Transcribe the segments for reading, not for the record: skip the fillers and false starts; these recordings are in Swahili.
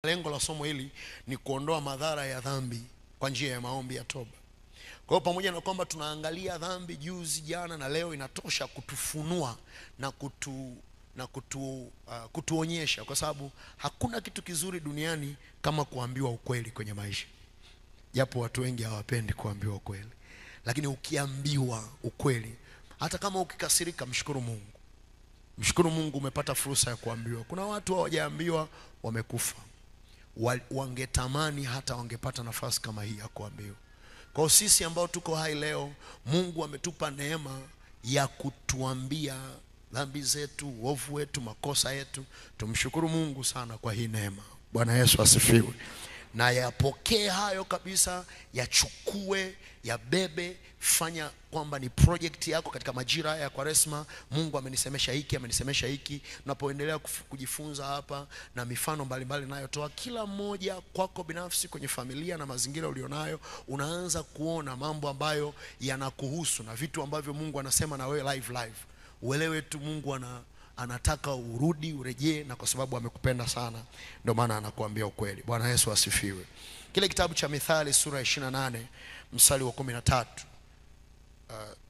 Lengo la somo hili ni kuondoa madhara ya dhambi kwa njia ya maombi ya toba. Kwa hiyo pamoja na kwamba tunaangalia dhambi juzi, jana na leo, inatosha kutufunua na kutuonyesha, kwa sababu hakuna kitu kizuri duniani kama kuambiwa ukweli kwenye maisha. Japo watu wengi hawapendi kuambiwa ukweli, lakini ukiambiwa ukweli, hata kama ukikasirika, mshukuru Mungu. Mshukuru Mungu umepata fursa ya kuambiwa. Kuna watu hawajaambiwa wamekufa. Wangetamani hata wangepata nafasi kama hii ya kuambiwa. Kwa sisi ambao tuko hai leo, Mungu ametupa neema ya kutuambia dhambi zetu, uovu wetu, makosa yetu. Tumshukuru Mungu sana kwa hii neema. Bwana Yesu asifiwe. Na yapokee hayo kabisa, yachukue, yabebe, fanya kwamba ni project yako katika majira ya Kwaresma. Mungu amenisemesha hiki, amenisemesha hiki. Unapoendelea kujifunza hapa na mifano mbalimbali nayotoa, kila mmoja kwako binafsi, kwenye familia na mazingira ulionayo, unaanza kuona mambo ambayo yanakuhusu na vitu ambavyo Mungu anasema na wewe live live. Uelewe tu Mungu anataka urudi, urejee, na kwa sababu amekupenda sana ndio maana anakuambia ukweli. Bwana Yesu asifiwe. Kile kitabu cha Methali sura ya 28 mstari wa 13.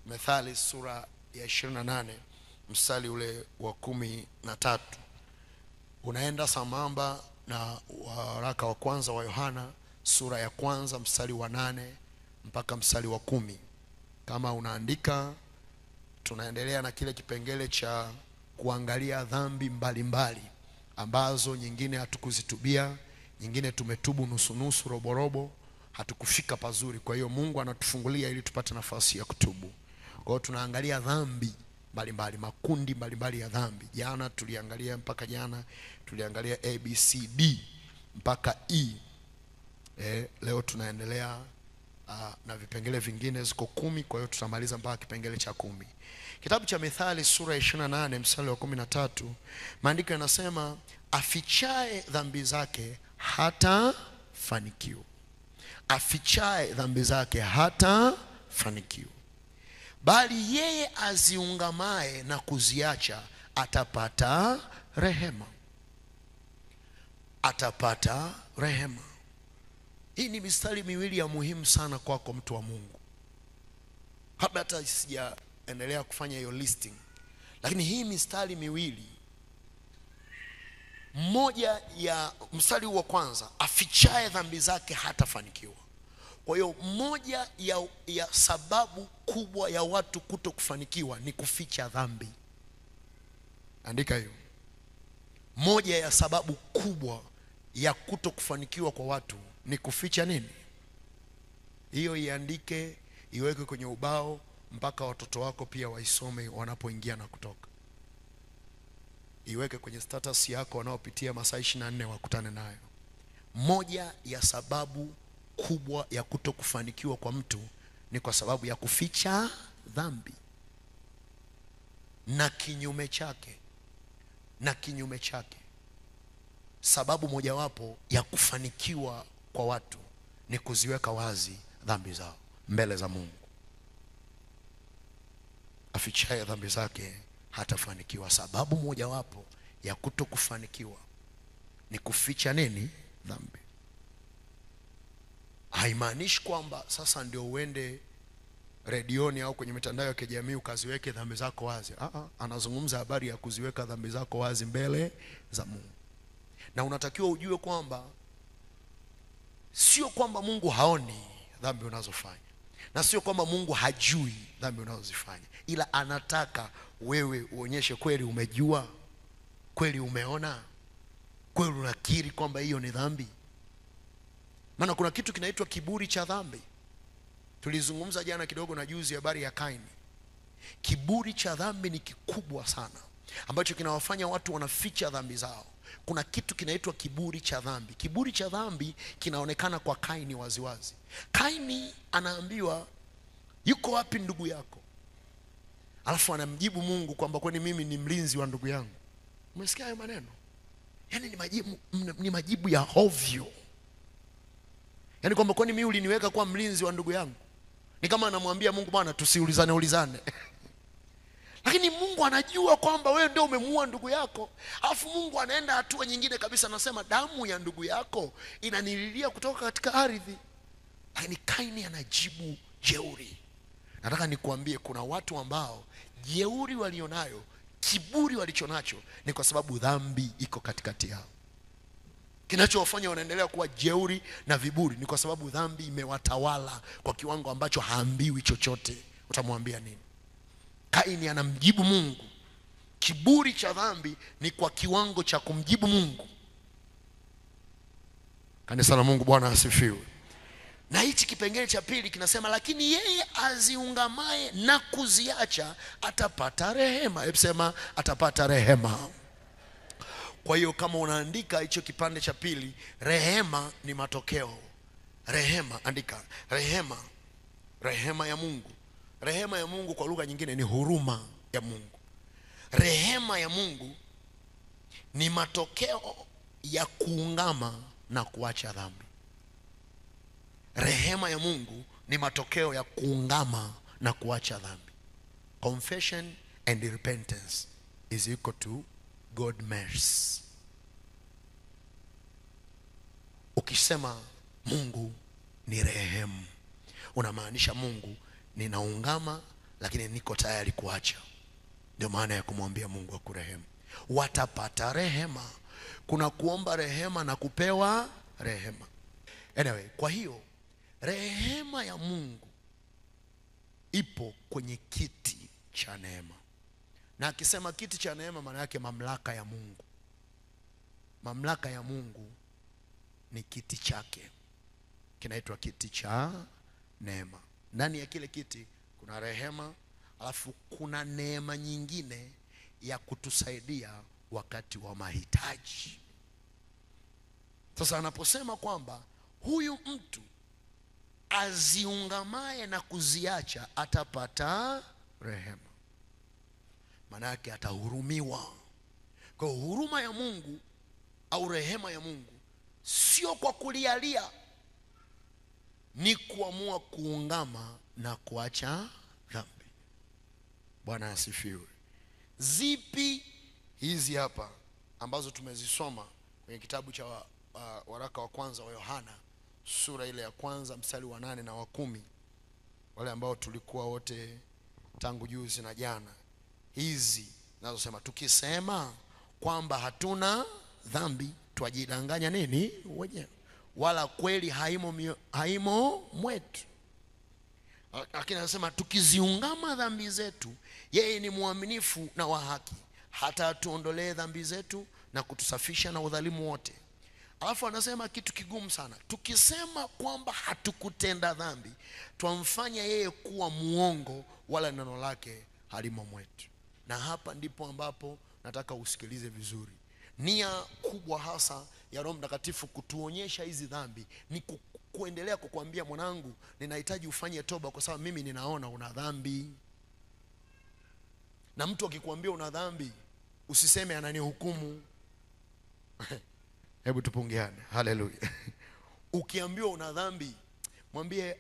Methali sura ya 28 mstari ule wa 13. Unaenda sambamba na waraka wa kwanza wa Yohana sura ya kwanza mstari wa 8 mpaka mstari wa 10. Kama unaandika, tunaendelea na kile kipengele cha kuangalia dhambi mbalimbali ambazo nyingine hatukuzitubia, nyingine tumetubu nusu nusu, robo robo, hatukufika pazuri. Kwa hiyo Mungu anatufungulia ili tupate nafasi ya kutubu. Kwa hiyo tunaangalia dhambi mbalimbali, makundi mbalimbali ya dhambi. Jana tuliangalia, mpaka jana tuliangalia A, B, C, D mpaka E. Leo tunaendelea na vipengele vingine, ziko 10, kwa hiyo tutamaliza mpaka kipengele cha 10. Kitabu cha Methali sura ya 28 mstari wa 13, maandiko yanasema, afichae dhambi zake hatafanikiwa. Afichae dhambi zake hatafanikiwa, bali yeye aziungamae na kuziacha atapata rehema. Atapata rehema. Hii ni mistari miwili ya muhimu sana kwako mtu wa Mungu. Kabla hata sijaendelea kufanya hiyo listing, lakini hii mistari miwili, mmoja ya mstari wa kwanza, afichae dhambi zake hatafanikiwa. Kwa hiyo moja ya sababu kubwa ya watu kutokufanikiwa ni kuficha dhambi. Andika hiyo. Moja ya sababu kubwa ya kutokufanikiwa kwa watu ni kuficha nini? Hiyo iandike, iweke kwenye ubao mpaka watoto wako pia waisome wanapoingia na kutoka. Iweke kwenye status yako, wanaopitia masaa 24 wakutane nayo. Moja ya sababu kubwa ya kutokufanikiwa kwa mtu ni kwa sababu ya kuficha dhambi. Na kinyume chake, na kinyume chake, sababu mojawapo ya kufanikiwa kwa watu ni kuziweka wazi dhambi zao mbele za Mungu. Afichaye dhambi zake hatafanikiwa. Sababu mojawapo ya kutokufanikiwa ni kuficha nini? Dhambi. Haimaanishi kwamba sasa ndio uende redioni au kwenye mitandao ya kijamii ukaziweke dhambi zako wazi. Anazungumza habari ya kuziweka dhambi zako wazi mbele za Mungu. Na unatakiwa ujue kwamba sio kwamba Mungu haoni dhambi unazofanya, na sio kwamba Mungu hajui dhambi unazozifanya, ila anataka wewe uonyeshe kweli umejua, kweli umeona, kweli unakiri kwamba hiyo ni dhambi. Maana kuna kitu kinaitwa kiburi cha dhambi. Tulizungumza jana kidogo na juzi habari ya Kaini. Kiburi cha dhambi ni kikubwa sana, ambacho kinawafanya watu wanaficha dhambi zao. Kuna kitu kinaitwa kiburi cha dhambi. Kiburi cha dhambi kinaonekana kwa Kaini waziwazi. Kaini anaambiwa, yuko wapi ndugu yako? Alafu anamjibu Mungu kwamba kwani mimi ni mlinzi wa ndugu yangu? Umesikia hayo maneno? Yaani ni majibu ya hovyo. Yaani kwamba kwani mimi uliniweka kuwa mlinzi wa ndugu yangu? Ni kama anamwambia Mungu, bwana tusiulizane ulizane. Lakini Mungu anajua kwamba wewe ndio umemuua ndugu yako. Alafu Mungu anaenda hatua nyingine kabisa, anasema damu ya ndugu yako inanililia kutoka katika ardhi. Lakini Kaini anajibu jeuri. Nataka nikuambie kuna watu ambao jeuri walionayo, kiburi walichonacho, ni kwa sababu dhambi iko katikati yao. Kinachowafanya wanaendelea kuwa jeuri na viburi ni kwa sababu dhambi imewatawala kwa kiwango ambacho haambiwi chochote. Utamwambia nini? Kaini anamjibu Mungu. Kiburi cha dhambi ni kwa kiwango cha kumjibu Mungu. Kanisa la Mungu, Bwana asifiwe. Na hichi kipengele cha pili kinasema, lakini yeye aziungamaye na kuziacha atapata rehema. Hebu sema atapata rehema. Kwa hiyo kama unaandika hicho kipande cha pili, rehema ni matokeo. Rehema, andika rehema. Rehema ya Mungu. Rehema ya Mungu kwa lugha nyingine ni huruma ya Mungu. Rehema ya Mungu ni matokeo ya kuungama na kuacha dhambi. Rehema ya Mungu ni matokeo ya kuungama na kuacha dhambi. Confession and repentance is equal to God mercy. Ukisema Mungu ni rehemu, unamaanisha Mungu ninaungama lakini niko tayari kuacha. Ndio maana ya kumwambia Mungu akurehemu. Watapata rehema. Kuna kuomba rehema na kupewa rehema. Anyway, kwa hiyo rehema ya Mungu ipo kwenye kiti cha neema. Na akisema kiti cha neema, maana yake mamlaka ya Mungu. Mamlaka ya Mungu ni kiti chake. Kinaitwa kiti cha neema. Ndani ya kile kiti kuna rehema, alafu kuna neema nyingine ya kutusaidia wakati wa mahitaji. Sasa anaposema kwamba huyu mtu aziungamaye na kuziacha atapata rehema, maana yake atahurumiwa. Kwa huruma ya Mungu au rehema ya Mungu sio kwa kulialia, ni kuamua kuungama na kuacha dhambi. Bwana asifiwe. Zipi hizi hapa ambazo tumezisoma kwenye kitabu cha waraka wa kwanza wa Yohana sura ile ya kwanza mstari wa 8 na wa 10, wale ambao tulikuwa wote tangu juzi na jana. Hizi nazosema, tukisema kwamba hatuna dhambi twajidanganya nini wenyewe, wala kweli haimo mwetu. Lakini anasema tukiziungama dhambi zetu, yeye ni mwaminifu na wa haki hata atuondolee dhambi zetu na kutusafisha na udhalimu wote. Alafu anasema kitu kigumu sana, tukisema kwamba hatukutenda dhambi twamfanya yeye kuwa muongo, wala neno lake halimo mwetu. Na hapa ndipo ambapo nataka usikilize vizuri. Nia kubwa hasa ya Roho Mtakatifu kutuonyesha hizi dhambi ni kuendelea kukuambia, mwanangu, ninahitaji ufanye toba kwa sababu mimi ninaona una dhambi. Na mtu akikuambia una dhambi, usiseme ananihukumu. Hebu tupungiane. Haleluya. Ukiambiwa una dhambi, mwambie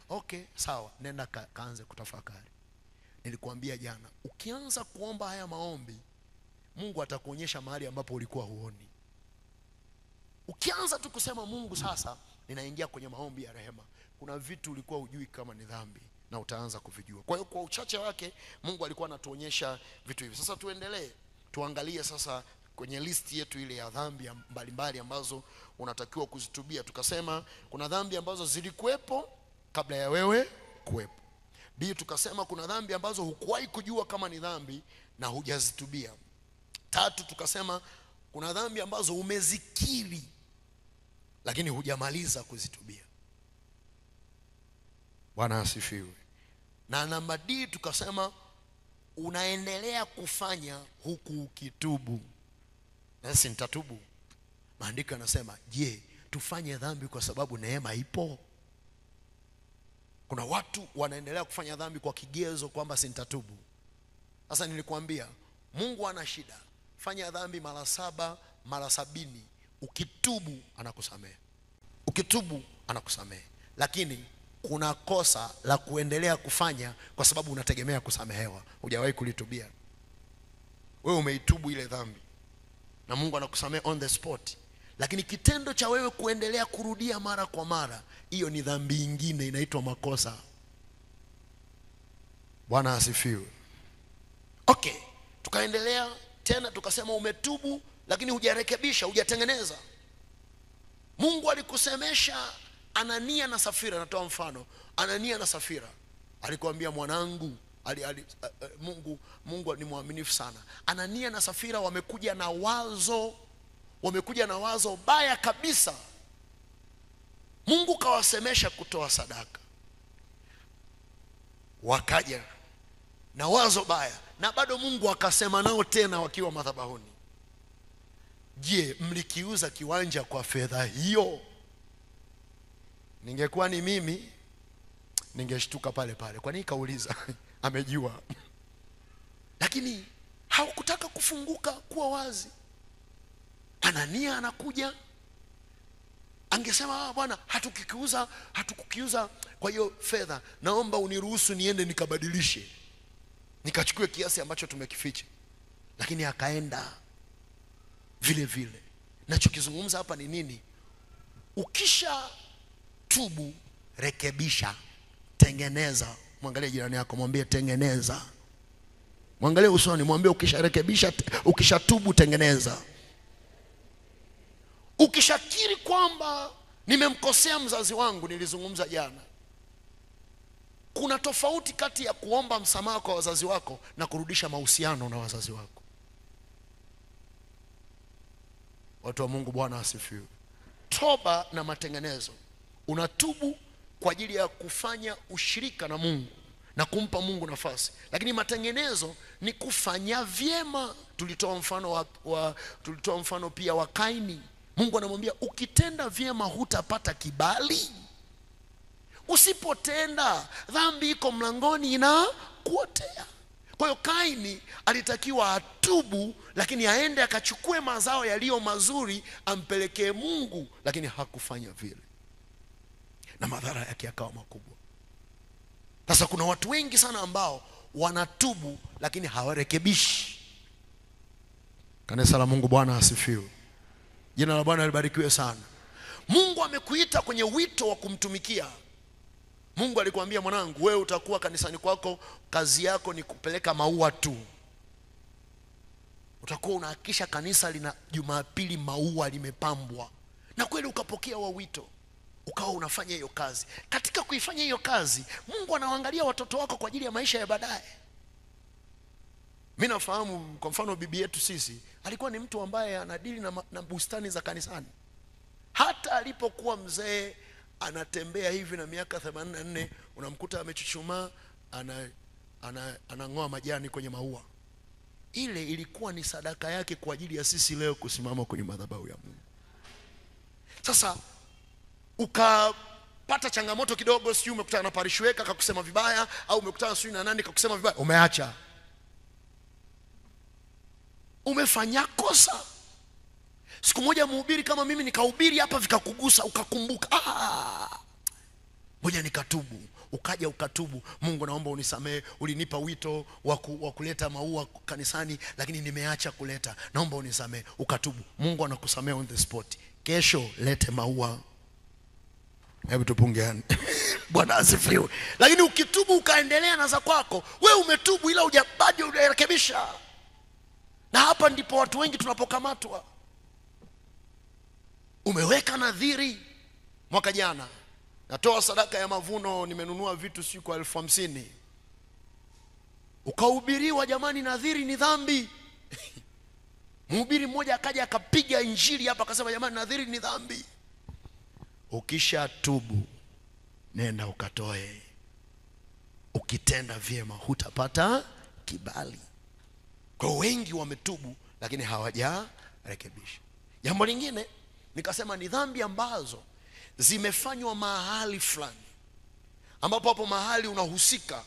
okay, sawa, nenda kaanze kutafakari. Nilikuambia jana, ukianza kuomba haya maombi, Mungu atakuonyesha mahali ambapo ulikuwa huoni. Ukianza tu kusema Mungu sasa ninaingia kwenye maombi ya rehema, kuna vitu ulikuwa hujui kama ni dhambi na utaanza kuvijua. Kwa hiyo kwa uchache wake Mungu alikuwa anatuonyesha vitu hivi. Sasa tuendelee, tuangalie sasa kwenye listi yetu ile ya dhambi mbalimbali ambazo unatakiwa kuzitubia. Tukasema kuna dhambi ambazo zilikuwepo kabla ya wewe kuwepo. B, tukasema kuna dhambi ambazo hukuwahi kujua kama ni dhambi na hujazitubia. Tatu, tukasema kuna dhambi ambazo umezikiri lakini hujamaliza kuzitubia. Bwana asifiwe. Na namba D tukasema unaendelea kufanya huku ukitubu. Nasi nitatubu. Maandiko yanasema, je, tufanye dhambi kwa sababu neema ipo? Kuna watu wanaendelea kufanya dhambi kwa kigezo kwamba si nitatubu. Sasa nilikuambia Mungu ana shida. Fanya dhambi mara 7, mara 70, ukitubu anakusamehe. Ukitubu anakusamehe. Lakini Kuna kosa la kuendelea kufanya kwa sababu unategemea kusamehewa, hujawahi kulitubia. Wewe umeitubu ile dhambi na Mungu anakusamehe on the spot, lakini kitendo cha wewe kuendelea kurudia mara kwa mara, hiyo ni dhambi nyingine, inaitwa makosa. Bwana asifiwe. Okay, tukaendelea tena tukasema umetubu lakini hujarekebisha, hujatengeneza. Mungu alikusemesha Anania na Safira. Natoa mfano Anania na Safira. Alikwambia mwanangu, Mungu ni mwaminifu sana. Anania na Safira wamekuja na wazo, wamekuja na wazo baya kabisa. Mungu kawasemesha kutoa sadaka, wakaja na wazo baya, na bado Mungu akasema nao tena wakiwa madhabahuni. Je, mlikiuza kiwanja kwa fedha hiyo? Ningekuwa ni mimi ningeshtuka pale pale. Kwa nini kauliza? Amejua. Lakini hawakutaka kufunguka kuwa wazi. Anania anakuja, angesema bwana, hatukukiuza kwa hiyo fedha, naomba uniruhusu niende nikabadilishe, nikachukue kiasi ambacho tumekificha. Lakini akaenda vile vile. Nachokizungumza hapa ni nini? Ukisha tubu, rekebisha, tengeneza. Mwangalie jirani yako, mwambie tengeneza. Mwangalie usoni, mwambie ukisharekebisha, ukishatubu tengeneza. Ukishakiri kwamba nimemkosea mzazi wangu, nilizungumza jana. Kuna tofauti kati ya kuomba msamaha kwa wazazi wako na kurudisha mahusiano na wazazi wako. Watu wa Mungu, Bwana asifiwe. Toba na matengenezo. Unatubu kwa ajili ya kufanya ushirika na Mungu na kumpa Mungu nafasi. Lakini matengenezo ni kufanya vyema. Tulitoa mfano tulitoa mfano pia wa Kaini. Mungu anamwambia ukitenda vyema hutapata kibali. Usipotenda, dhambi iko mlangoni inakuotea. Kwa hiyo Kaini alitakiwa atubu, lakini aende akachukue mazao yaliyo mazuri ampelekee Mungu, lakini hakufanya vile, na madhara yake yakawa makubwa. Sasa kuna watu wengi sana ambao wanatubu lakini hawarekebishi. Kanisa la Mungu, Bwana asifiwe. Jina la Bwana libarikiwe sana. Mungu amekuita kwenye wito wa kumtumikia. Mungu alikwambia mwanangu, wewe utakuwa kanisani kwako, kazi yako ni kupeleka maua tu. Utakuwa unahakikisha kanisa lina Jumapili maua limepambwa. Na kweli ukapokea wa wito, ukawa unafanya hiyo kazi. Katika kuifanya hiyo kazi, Mungu anaangalia watoto wako kwa ajili ya maisha ya baadaye. Mimi nafahamu kwa mfano bibi yetu sisi alikuwa ni mtu ambaye anadili na bustani za kanisani. Hata alipokuwa mzee anatembea hivi na miaka 84, unamkuta amechuchumaa anangoa majani kwenye maua. Ile ilikuwa ni sadaka yake kwa ajili ya sisi leo kusimama kwenye madhabahu ya Mungu. Sasa ukapata changamoto kidogo, sio umekutana na parishweka akakusema vibaya, au umekutana sio na nani akakusema vibaya, umeacha. Umefanya kosa. Siku moja mhubiri kama mimi nikahubiri hapa vikakugusa, ukakumbuka, ngoja nikatubu. Ukaja ukatubu, Mungu naomba unisamehe, ulinipa wito wa kuleta maua kanisani lakini nimeacha kuleta, naomba unisamehe. Ukatubu, Mungu anakusamehe on the spot. Kesho lete maua. Hebu tupungeane. Bwana asifiwe. Lakini ukitubu ukaendelea na za kwako, wewe umetubu ila hujabadi, hujarekebisha. Na hapa ndipo watu wengi tunapokamatwa. Umeweka nadhiri mwaka jana, natoa sadaka ya mavuno, nimenunua vitu siku kwa 50,000. Ukahubiriwa, jamani, nadhiri ni dhambi. Mhubiri mmoja akaja akapiga injili hapa akasema jamani, nadhiri ni dhambi. Ukisha tubu nenda ukatoe. Ukitenda vyema hutapata kibali. Kwa wengi wametubu lakini hawajarekebisha. Jambo lingine nikasema ni dhambi ambazo zimefanywa mahali fulani, ambapo hapo mahali unahusika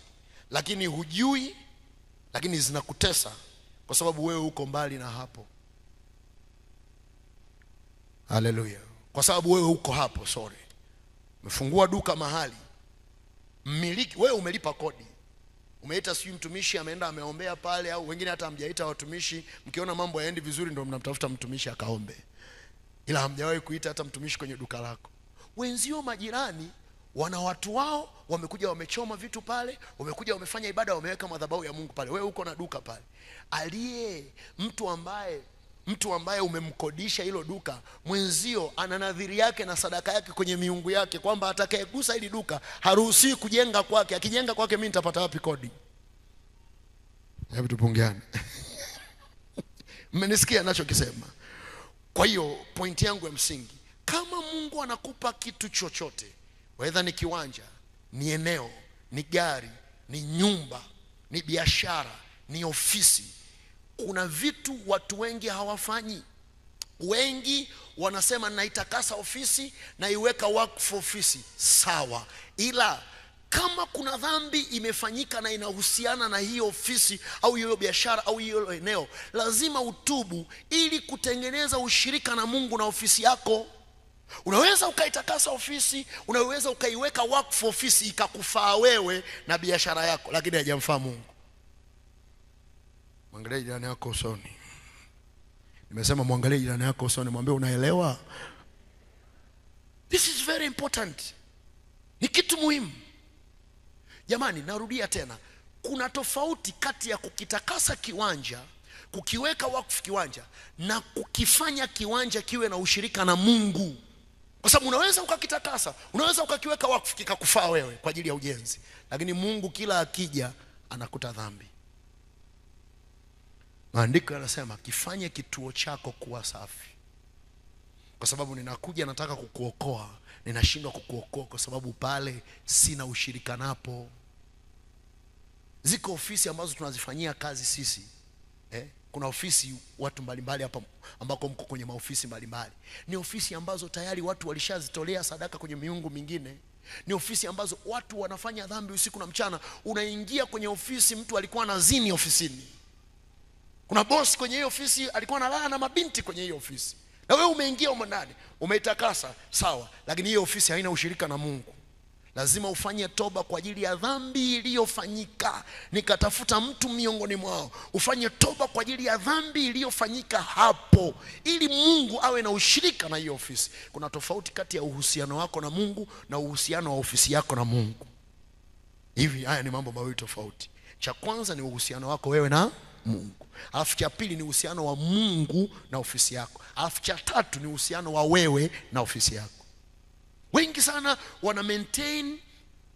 lakini hujui, lakini zinakutesa kwa sababu wewe uko mbali na hapo. Haleluya. Kwa sababu wewe uko hapo, sorry. Umefungua duka mahali, Mmiliki, wewe umelipa kodi, umeita sijui mtumishi ameenda ameombea pale, au wengine hata hamjaita watumishi. Mkiona mambo hayaendi vizuri ndio mnamtafuta mtumishi akaombe, ila hamjawahi kuita hata mtumishi kwenye duka lako. Wenzio majirani wana watu wao, wamekuja wamechoma vitu pale, wamekuja wamefanya ibada, wameweka madhabahu ya Mungu pale. Wewe uko na duka pale. Aliye mtu ambaye umemkodisha hilo duka, mwenzio ana nadhiri yake na sadaka yake kwenye miungu yake kwamba atakayegusa hili duka haruhusiwi kujenga kwake. Akijenga kwake mimi nitapata wapi kodi? Hebu tupungiane. Mmenisikia ninachokisema? Kwa hiyo point yangu ya msingi, kama Mungu anakupa kitu chochote, whether ni kiwanja, ni eneo, ni gari, ni nyumba, ni biashara, ni ofisi, kuna vitu watu wengi hawafanyi. Wengi wanasema naitakasa ofisi, naiweka wakfu ofisi. Sawa, ila kama kuna dhambi imefanyika na inahusiana na hiyo ofisi au hiyo biashara au hiyo eneo, lazima utubu ili kutengeneza ushirika na Mungu na ofisi yako. Unaweza ukaitakasa ofisi, unaweza ukaiweka wakfu ofisi ikakufaa wewe na biashara yako, lakini haijamfaa Mungu. Mwangalie jirani yako usoni. Nimesema mwangalie jirani yako usoni, mwambie unaelewa? This is very important. Ni kitu muhimu. Jamani, narudia tena. Kuna tofauti kati ya kukitakasa kiwanja, kukiweka wakfu kiwanja, na kukifanya kiwanja kiwe na ushirika na Mungu. Kwa sababu unaweza ukakitakasa, unaweza ukakiweka wakfu kikakufaa wewe kwa ajili ya ujenzi, lakini Mungu kila akija anakuta dhambi. Maandiko yanasema kifanye kituo chako kuwa safi. Kwa sababu ninakuja nataka kukuokoa, ninashindwa kukuokoa kwa sababu pale sina ushirika napo. Ziko ofisi ambazo tunazifanyia kazi sisi. Kuna ofisi watu mbalimbali hapa ambako mko kwenye maofisi mbalimbali. Ni ofisi ambazo tayari watu walishazitolea sadaka kwenye miungu mingine. Ni ofisi ambazo watu wanafanya dhambi usiku na mchana. Unaingia kwenye ofisi, mtu alikuwa anazini ofisini. Kuna boss kwenye hiyo ofisi alikuwa analala na mabinti kwenye hiyo ofisi. Na wewe umeingia humo ndani, umeitakasa, sawa, lakini hiyo ofisi haina ushirika na Mungu. Lazima ufanye toba kwa ajili ya dhambi iliyofanyika. Nikatafuta mtu miongoni mwao, ufanye toba kwa ajili ya dhambi iliyofanyika hapo, ili Mungu awe na ushirika na hiyo ofisi. Kuna tofauti kati ya uhusiano wako na Mungu na uhusiano wa ofisi yako na Mungu. Hivi haya ni mambo mawili tofauti. Cha kwanza ni uhusiano wako wewe na Mungu. Alafu cha pili ni uhusiano wa Mungu na ofisi yako. Alafu cha tatu ni uhusiano wa wewe na ofisi yako. Wengi sana wana maintain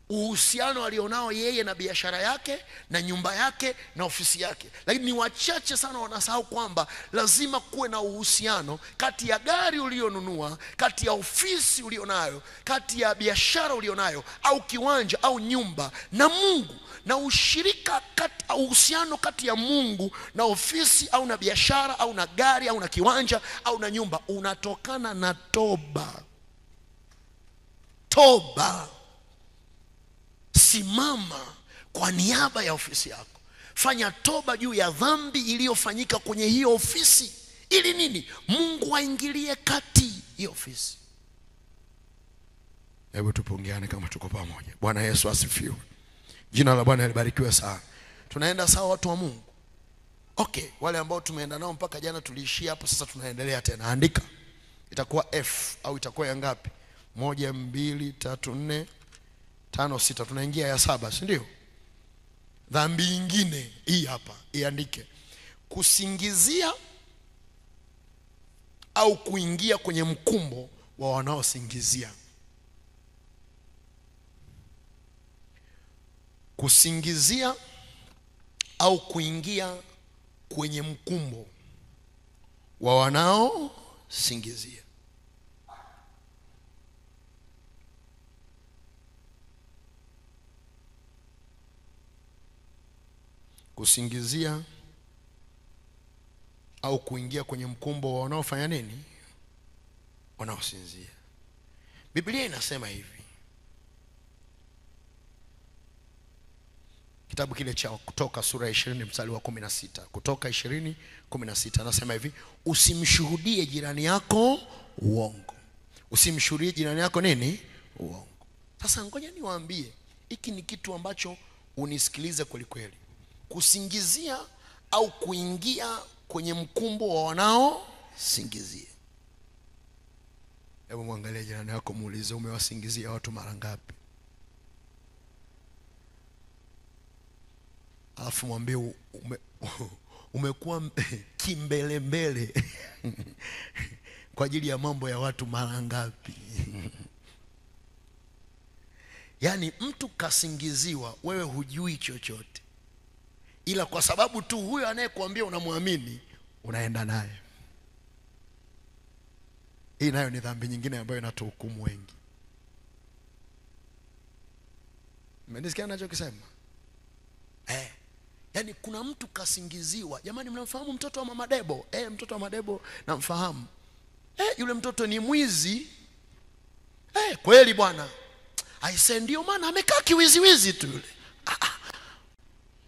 uhusiano alionao yeye na biashara yake na nyumba yake na ofisi yake, lakini ni wachache sana wanasahau kwamba lazima kuwe na uhusiano kati ya gari ulionunua, kati ya ofisi ulionayo, kati ya biashara ulionayo au kiwanja au nyumba na Mungu. Na ushirika kati, uhusiano kati ya Mungu na ofisi au na biashara au na gari au na kiwanja au na nyumba unatokana na toba. Toba. Simama kwa niaba ya ofisi yako. Fanya toba juu ya dhambi iliyofanyika kwenye hiyo ofisi. Ili nini? Mungu aingilie kati hiyo ofisi. Hebu tupungiane kama tuko pamoja. Bwana Yesu asifiwe. Jina la Bwana libarikiwe sana. Tunaenda sawa watu wa Mungu? Okay, wale ambao tumeenda nao mpaka jana tuliishia hapo, sasa tunaendelea tena. Andika. Itakuwa F au itakuwa ya ngapi? 1 2 3 4 5 6. Tunaingia ya 7, si ndio? Dhambi nyingine hii hapa, iandike. Kusingizia au kuingia kwenye mkumbo wa wanaosingizia. Kusingizia au kuingia kwenye mkumbo wa wanaosingizia. Kusingizia au kuingia kwenye mkumbo wa wanaofanya nini? Wanaosinzia. Biblia inasema hivi. Kitabu kile cha Kutoka sura ya 20 mstari wa 16. Kutoka 20:16 anasema hivi, usimshuhudie jirani yako uongo. Usimshuhudie jirani yako nini? Uongo. Sasa ngoja niwaambie, Hiki ni kitu ambacho unisikilize kweli kweli. Kusingizia au kuingia kwenye mkumbo wa wanaosingizia. Hebu muangalie jirani yako, muulize umewasingizia watu mara ngapi? Alafu mwambie umekuwa kimbele mbele kwa ajili ya mambo ya watu mara ngapi? Yaani mtu kasingiziwa, wewe hujui chochote, ila kwa sababu tu huyo anayekuambia unamwamini, unaenda naye. Hii nayo ni dhambi nyingine ambayo inatuhukumu wengi. Mmenisikia ninachokisema? Yaani kuna mtu kasingiziwa. Jamani, mnamfahamu mtoto wa Mama Debo? Mtoto wa Mama Debo namfahamu. Yule mtoto ni mwizi. Kweli bwana. Aise, ndio maana amekaa kiwiziwizi tu yule.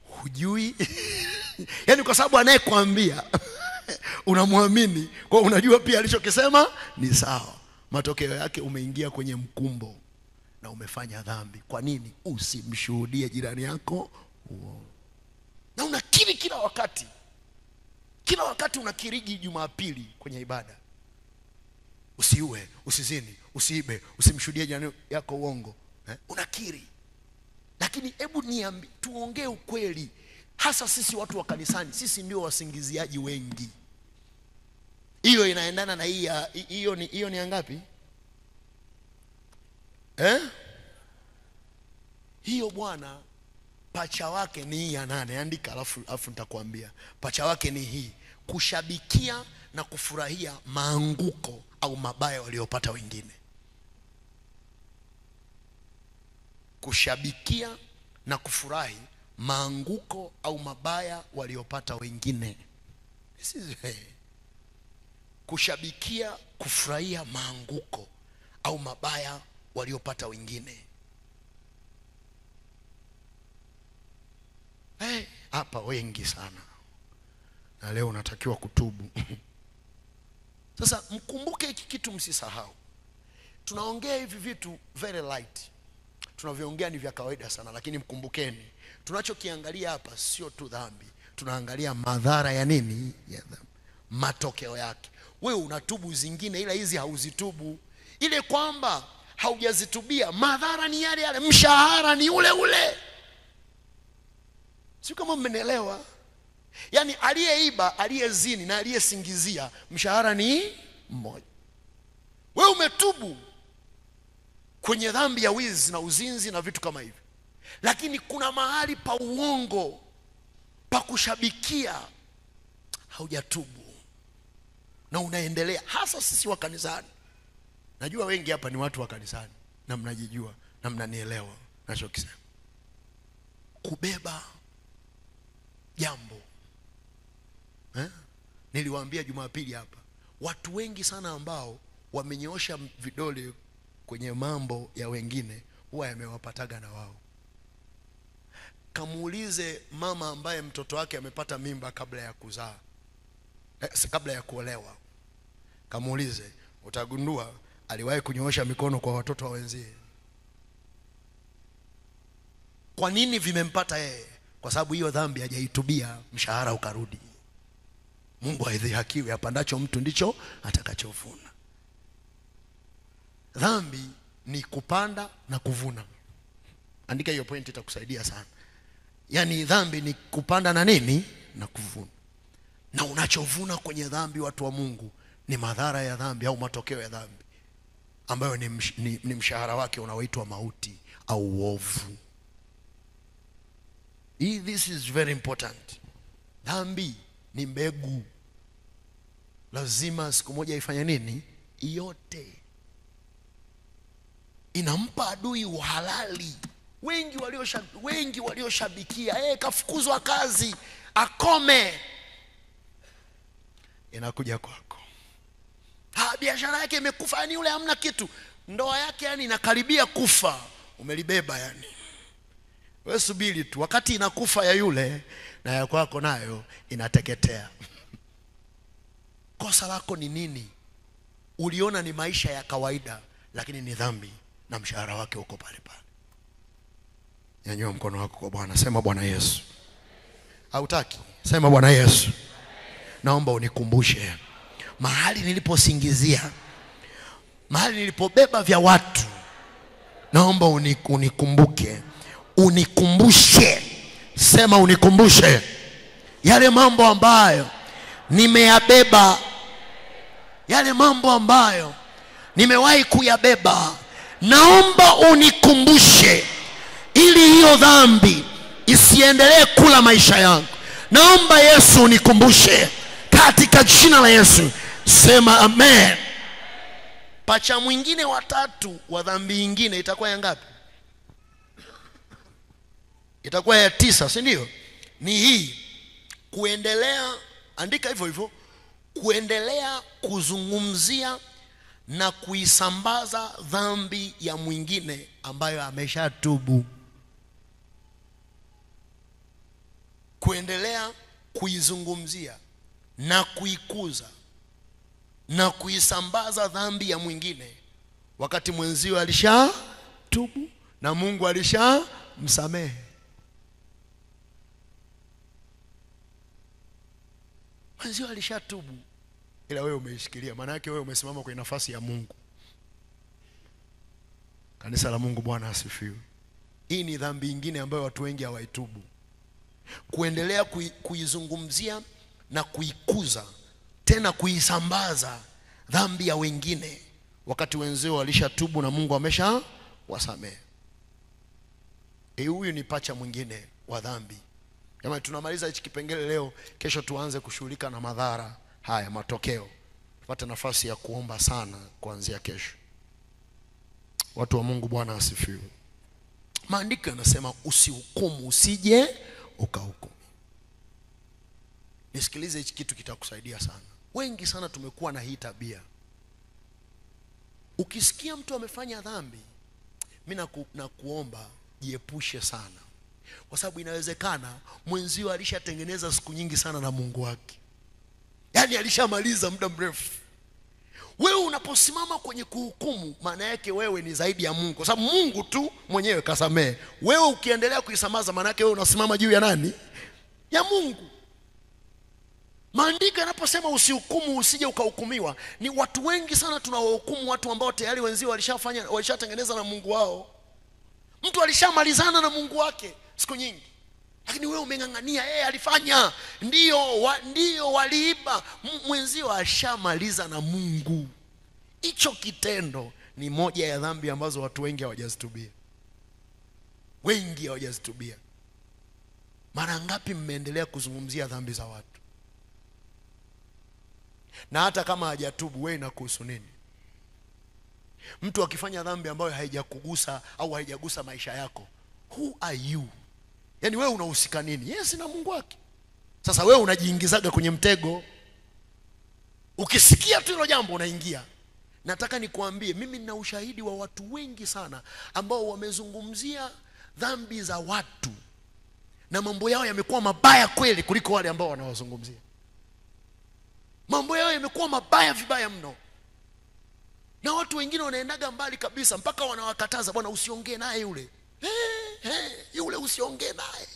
Hujui. Yaani kwa sababu anayekwambia unamwamini, kwa unajua pia alichokisema ni sawa. Matokeo yake umeingia kwenye mkumbo na umefanya dhambi. Kwa nini usimshuhudie jirani yako uongo? Na unakiri kila wakati. Kila wakati unakiriji Jumapili kwenye ibada. Usiue, usizini, usiibe, usimshuhudie jirani yako uongo. Unakiri. Lakini hebu niambi, tuongee ukweli. Hasa sisi watu wa kanisani, sisi ndio wasingiziaji wengi. Hiyo inaendana na hii, hiyo ni ngapi? Hiyo bwana pacha wake ni hii ya 8. Andika alafu nitakwambia. Pacha wake ni hii: kushabikia na kufurahia maanguko au mabaya waliopata wengine. Kushabikia na kufurahi maanguko au mabaya waliopata wengine. This is kushabikia, kufurahia maanguko au mabaya waliopata wengine. Hapa wengi sana. Na leo unatakiwa kutubu. Sasa mkumbuke hiki kitu, msisahau. Tunaongea hivi vitu very light. Tunavyoongea ni vya kawaida sana, lakini mkumbukeni, tunachokiangalia hapa sio tu dhambi. Tunaangalia madhara ya nini? Ya dhambi. Matokeo yake. Wewe unatubu zingine ila hizi hauzitubu. Ile kwamba haujazitubia, madhara ni yale yale, mshahara ni ule ule. Sio kama mmenielewa? Yaani aliyeiba, aliyezini na aliyesingizia, mshahara ni mmoja. Wewe umetubu kwenye dhambi ya wizi na uzinzi na vitu kama hivi, lakini kuna mahali pa uongo, pa kushabikia, haujatubu na unaendelea. Hasa sisi wa kanisani. Najua wengi hapa ni watu wa kanisani na mnajijua na mnanielewa ninachokisema. Kubeba jambo. Niliwaambia Jumapili hapa, watu wengi sana ambao wamenyoosha vidole kwenye mambo ya wengine huwa yamewapataga na wao. Kamuulize mama ambaye mtoto wake amepata mimba kabla ya kuzaa, kabla ya kuolewa. Kamuulize, utagundua aliwahi kunyoosha mikono kwa watoto wa wenzie. Kwa nini vimempata yeye? Kwa sababu hiyo dhambi hajaitubia, mshahara ukarudi. Mungu haidhihakiwi, apandacho mtu ndicho atakachovuna. Dhambi ni kupanda na kuvuna. Andika hiyo point, itakusaidia sana. Yaani dhambi ni kupanda na nini? Na kuvuna. Na unachovuna kwenye dhambi, watu wa Mungu, ni madhara ya dhambi au matokeo ya dhambi, ambayo ni mshahara wake unaoitwa mauti au uovu. This is very important. Dhambi ni mbegu. Lazima siku moja ifanye nini? Yote. Inampa adui uhalali. Wengi walioshabikia, kafukuzwa kazi, akome. Inakuja kwako. Biashara yake imekufa, yani yule hamna kitu. Ndoa yake yani inakaribia kufa. Umelibeba yani. Wewe subiri tu, wakati inakufa ya yule na ya kwako nayo inateketea. Kosa lako ni nini? Uliona ni maisha ya kawaida, lakini ni dhambi na mshahara wake uko pale pale. Nyanyua mkono wako kwa Bwana, sema Bwana Yesu. Hautaki? Sema Bwana Yesu, naomba unikumbushe mahali niliposingizia, mahali nilipobeba vya watu. Naomba unikumbuke, unikumbushe. Sema unikumbushe yale mambo ambayo nimeyabeba, yale mambo ambayo nimewahi kuyabeba. Naomba unikumbushe ili hiyo dhambi isiendelee kula maisha yangu. Naomba Yesu unikumbushe katika jina la Yesu. Sema amen. Pacha mwingine watatu wa dhambi nyingine itakuwa ya ngapi? Itakuwa ya 9, si ndio? Ni hii, kuendelea, andika hivyo hivyo, kuendelea kuzungumzia na kuisambaza dhambi ya mwingine ambayo ameshatubu. Kuendelea kuizungumzia na kuikuza na kuisambaza dhambi ya mwingine wakati mwenzio alishatubu na Mungu alishamsamehe. Mwenzio alishatubu, ila wewe umeishikilia. Maana yake wewe umesimama kwenye nafasi ya Mungu. Kanisa la Mungu, Bwana asifiwe. Hii ni dhambi nyingine ambayo watu wengi hawaitubu. Kuendelea kuizungumzia na kuikuza, tena kuisambaza dhambi ya wengine wakati wenzao walishatubu na Mungu amesha wasamehe. Huyu ni pacha mwingine wa dhambi. Jamani, tunamaliza hichi kipengele leo, kesho tuanze kushughulika na madhara haya, matokeo. Tupate nafasi ya kuomba sana kuanzia kesho. Watu wa Mungu, Bwana asifiwe. Maandiko yanasema usihukumu usije ukahukumu. Nisikilize, hichi kitu kitakusaidia sana. Wengi sana tumekuwa na hii tabia. Ukisikia mtu amefanya dhambi, mimi nakuomba jiepushe sana. Kwa sababu inawezekana mwenzio alishatengeneza siku nyingi sana na Mungu wake. Yaani alishamaliza muda mrefu. Wewe unaposimama kwenye kuhukumu, maana yake wewe ni zaidi ya Mungu. Kwa sababu Mungu tu mwenyewe kasamehe. Wewe ukiendelea kuisamaza, maana yake wewe unasimama juu ya nani? Ya Mungu. Maandiko yanaposema usihukumu usije ukahukumiwa, ni watu wengi sana tunawahukumu watu ambao tayari wenzio walishafanya, walishatengeneza na Mungu wao. Mtu alishamalizana na Mungu wake siku nyingi. Lakini wewe umeng'ang'ania, yeye alifanya, ndio waliiba. Mwenzio ashamaliza na Mungu. Hicho kitendo ni moja ya dhambi ambazo watu wengi hawajazitubia. Wengi hawajazitubia. Mara ngapi mmeendelea kuzungumzia dhambi za watu? Na hata kama hajatubu, wewe inakuhusu nini? Mtu akifanya dhambi ambayo haijakugusa au haijagusa maisha yako, who are you? Yaani wewe unahusika nini? Yes, na Mungu wake. Sasa wewe unajiingizaga kwenye mtego. Ukisikia tu hilo jambo unaingia. Nataka nikuambie, mimi nina ushahidi wa watu wengi sana ambao wamezungumzia dhambi za watu na mambo yao yamekuwa mabaya kweli kuliko wale ambao wanawazungumzia. Mambo yao yamekuwa mabaya vibaya mno. Na watu wengine wanaendaga mbali kabisa mpaka wanawakataza, bwana usiongee naye yule. Yule usiongee naye.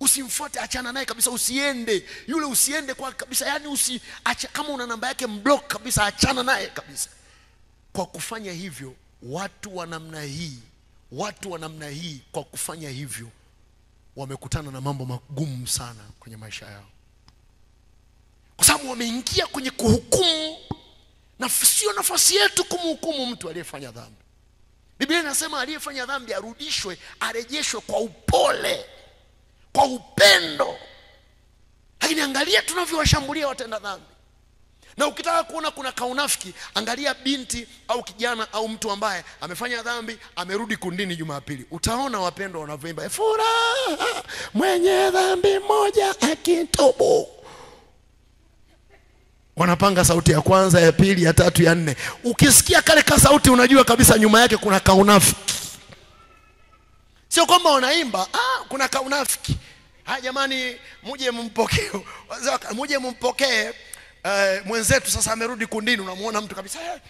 Usimfuate, achana naye kabisa, usiende. Yule usiende kwa kabisa. Yaani acha, kama una namba yake mblock kabisa, achana naye kabisa. Kwa kufanya hivyo, watu wa namna hii, watu wa namna hii kwa kufanya hivyo wamekutana na mambo magumu sana kwenye maisha yao. Kwa sababu wameingia kwenye kuhukumu, na sio nafasi yetu kumhukumu mtu aliyefanya dhambi. Biblia inasema aliyefanya dhambi arudishwe, arejeshwe kwa upole, kwa upendo. Lakini angalia tunavyowashambulia watenda dhambi. Na ukitaka kuona kuna kaunafiki, angalia binti au kijana au mtu ambaye amefanya dhambi, amerudi kundini Jumapili. Utaona wapendwa wanavyoimba, furaha mwenye dhambi moja akitubu. Wanapanga sauti ya kwanza, ya pili, ya tatu, ya nne. Ukisikia kale ka sauti unajua kabisa nyuma yake kuna kaunafiki. Sio kwamba wanaimba, kuna kaunafiki. Ha jamani, muje mumpokee. Muje mumpokee mwenzetu sasa amerudi kundini. Unamuona mtu kabisa.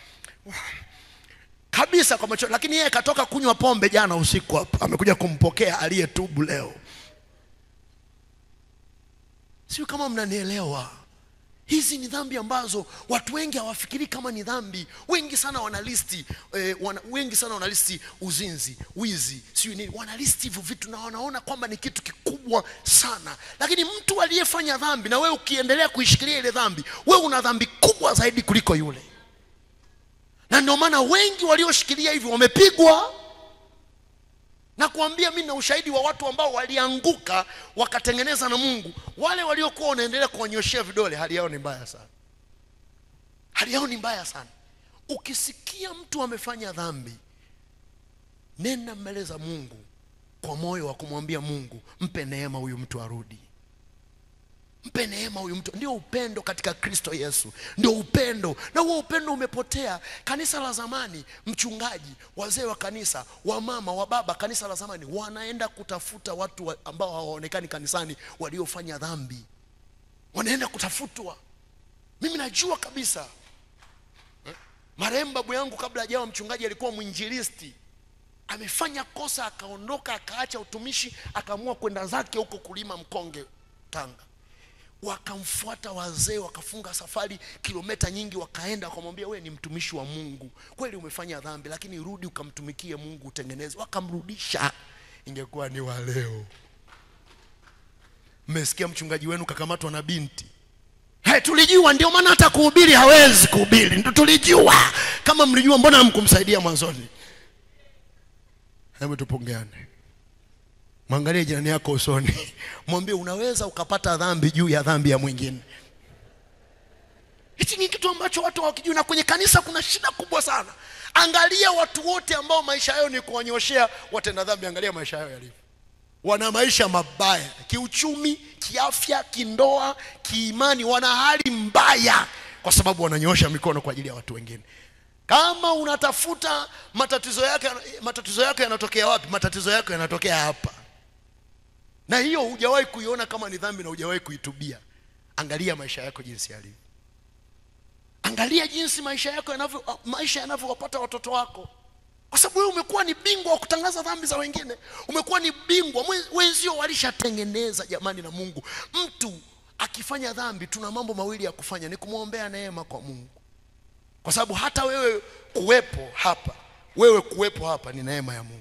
Kabisa kwa macho, lakini yeye katoka kunywa pombe jana usiku hapa, amekuja kumpokea aliyetubu leo. Sio kama mnanielewa. Hizi ni dhambi ambazo watu wengi hawafikiri kama ni dhambi. Wengi sana wanalisti wengi sana wanalisti uzinzi, wizi, sio nini. Wanalisti hivyo vitu na wanaona kwamba ni kitu kikubwa sana. Lakini mtu aliyefanya dhambi na wewe ukiendelea kuishikilia ile dhambi, wewe una dhambi kubwa zaidi kuliko yule. Na ndio maana wengi walioshikilia hivyo wamepigwa. Na kuambia mimi na ushahidi wa watu ambao walianguka wakatengeneza na Mungu. Wale waliokuwa wanaendelea kuwanyoshea vidole, hali yao ni mbaya sana. Hali yao ni mbaya sana. Ukisikia mtu amefanya dhambi, nenda mbele za Mungu kwa moyo wa kumwambia Mungu, mpe neema huyu mtu arudi. Mpe neema huyu mtu. Ndio upendo katika Kristo Yesu. Ndio upendo. Na huo upendo umepotea. Kanisa la zamani, mchungaji, wazee wa kanisa, wamama, wababa, kanisa la zamani wanaenda kutafuta watu ambao hawaonekani kanisani waliofanya dhambi. Wanaenda kutafutwa. Mimi najua kabisa. Marehemu babu yangu kabla hajawa mchungaji alikuwa mwinjilisti. Amefanya kosa akaondoka, akaacha utumishi, akaamua kwenda zake huko kulima mkonge Tanga. Wakamfuata wazee, wakafunga safari kilomita nyingi, wakaenda wakamwambia, wewe ni mtumishi wa Mungu, kweli umefanya dhambi, lakini rudi ukamtumikie Mungu, utengeneze. Wakamrudisha. Ingekuwa ni wa leo, mmesikia mchungaji wenu kakamatwa na binti. Hey, tulijua, ndio maana hata kuhubiri hawezi kuhubiri. Ndio tulijua. Kama mlijua mbona hamkumsaidia mwanzoni? Hebu tupongeane. Mwangalie jirani yako usoni. Mwambie unaweza ukapata dhambi juu ya dhambi ya mwingine. Hichi ni kitu ambacho watu hawakijui, na kwenye kanisa kuna shida kubwa sana. Angalia watu wote ambao maisha yao ni kuwanyoshea watenda dhambi, angalia maisha yao yalivyo. Wana maisha mabaya, kiuchumi, kiafya, kindoa, kiimani, wana hali mbaya kwa sababu wananyosha mikono kwa ajili ya watu wengine. Kama unatafuta matatizo yake, matatizo yako yanatokea wapi? Matatizo yako yanatokea hapa. Na hiyo hujawahi kuiona kama ni dhambi na hujawahi kuitubia. Angalia maisha yako jinsi yalivyo. Angalia jinsi maisha yako yanavyo, maisha yanavyowapata watoto wako. Kwa sababu wewe umekuwa ni bingwa wa kutangaza dhambi za wengine. Umekuwa ni bingwa, wenzio walishatengeneza jamani na Mungu. Mtu akifanya dhambi tuna mambo mawili ya kufanya, ni kumwombea neema kwa Mungu. Kwa sababu hata wewe kuwepo hapa, wewe kuwepo hapa ni neema ya Mungu.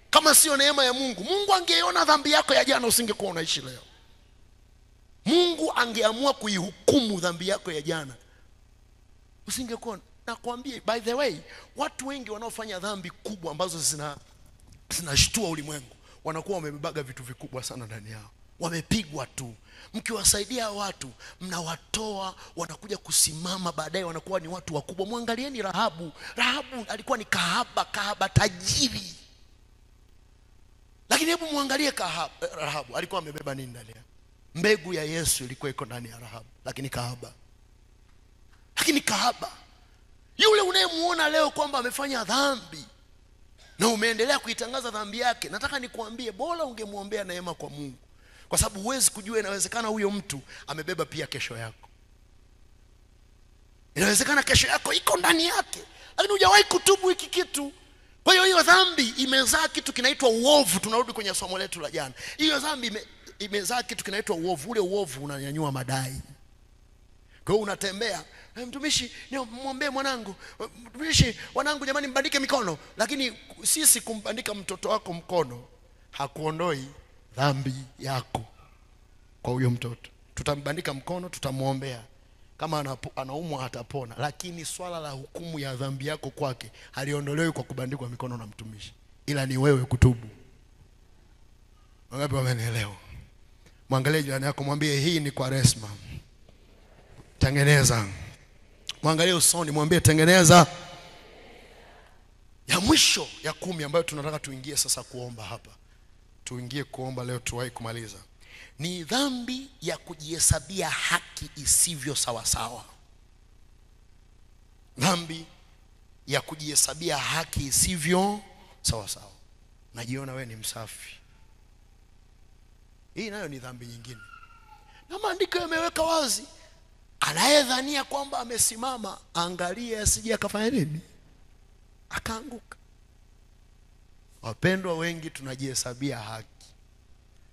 Kama sio neema ya Mungu, Mungu angeona dhambi yako ya jana usingekuwa unaishi leo. Mungu angeamua kuihukumu dhambi yako ya jana, usingekuwa. Nakwambia, by the way, watu wengi wanaofanya dhambi kubwa ambazo zinashtua ulimwengu, wanakuwa wamebebaga vitu vikubwa sana ndani yao. Wamepigwa tu. Mkiwasaidia watu, mnawatoa, wanakuja kusimama baadaye wanakuwa ni watu wakubwa. Mwangalieni Rahabu. Rahabu alikuwa ni kahaba, kahaba tajiri. Lakini hebu muangalie Rahabu, alikuwa amebeba nini ndani yake? Mbegu ya Yesu ilikuwa iko ndani ya Rahabu, lakini kahaba. Lakini kahaba. Yule unayemuona leo kwamba amefanya dhambi na umeendelea kuitangaza dhambi yake, nataka nikuambie, bora ungemuombea neema kwa Mungu. Kwa sababu huwezi kujua, inawezekana huyo mtu amebeba pia kesho yako. Inawezekana kesho yako iko ndani yake, lakini hujawahi kutubu hiki kitu. Kwa hiyo hiyo dhambi imezaa kitu kinaitwa uovu. Tunarudi kwenye somo letu la jana. Hiyo dhambi imezaa kitu kinaitwa uovu. Ule uovu unanyanyua madai. Kwa hiyo unatembea, mtumishi, muombe mwanangu, mtumishi, wanangu jamani mbandike mikono. Lakini sisi kumbandika mtoto wako mkono hakuondoi dhambi yako kwa huyo mtoto. Tutambandika mkono, tutamuombea. Kama anaumwa atapona. Lakini swala la hukumu ya dhambi yako kwake haliondolewi kwa kubandikwa mikono na mtumishi, ila ni wewe kutubu. Wangapi wamenielewa? Mwangalie jirani yako, mwambie hii ni Kwaresma. Tengeneza. Mwangalie usoni, mwambie tengeneza. Ya mwisho ya 10 ambayo tunataka tuingie sasa kuomba hapa. Tuingie kuomba leo tuwahi kumaliza. Ni dhambi ya kujihesabia haki isivyo sawasawa. Dhambi ya kujihesabia haki isivyo sawasawa. Najiona wewe ni msafi. Hii nayo ni dhambi nyingine. Na maandiko yameweka wazi. Anayedhania kwamba amesimama, angalie asije akafanya nini? Akaanguka. Wapendwa, wengi tunajihesabia haki.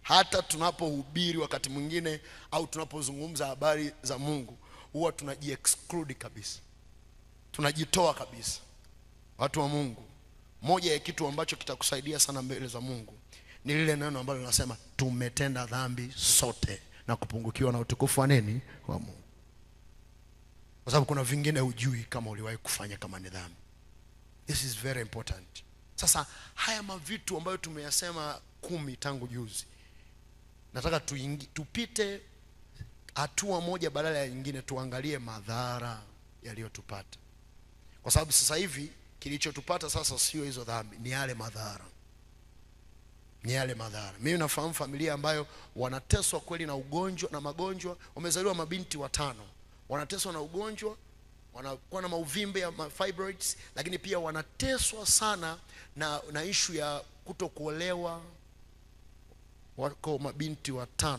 Hata tunapohubiri wakati mwingine au tunapozungumza habari za Mungu, huwa tunajiexclude kabisa. Tunajitoa kabisa. Watu wa Mungu, moja ya kitu ambacho kitakusaidia sana mbele za Mungu ni lile neno ambalo linasema tumetenda dhambi sote na kupungukiwa na utukufu wa nini? Wa Mungu. Kwa sababu kuna vingine hujui kama uliwahi kufanya kama ni dhambi. This is very important. Sasa haya mavitu ambayo tumeyasema 10 tangu juzi, nataka tupite hatua moja badala ya nyingine, tuangalie madhara yaliyotupata. Kwa sababu sasa hivi kilichotupata sasa sio hizo dhambi, ni yale madhara. Ni yale madhara. Mimi nafahamu familia ambayo wanateswa kweli na ugonjwa na magonjwa. Wamezaliwa mabinti 5. Wanateswa na ugonjwa, wanakuwa na mauvimbe ya fibroids, lakini pia wanateswa sana na issue ya kutokuolewa. Wako mabinti 5.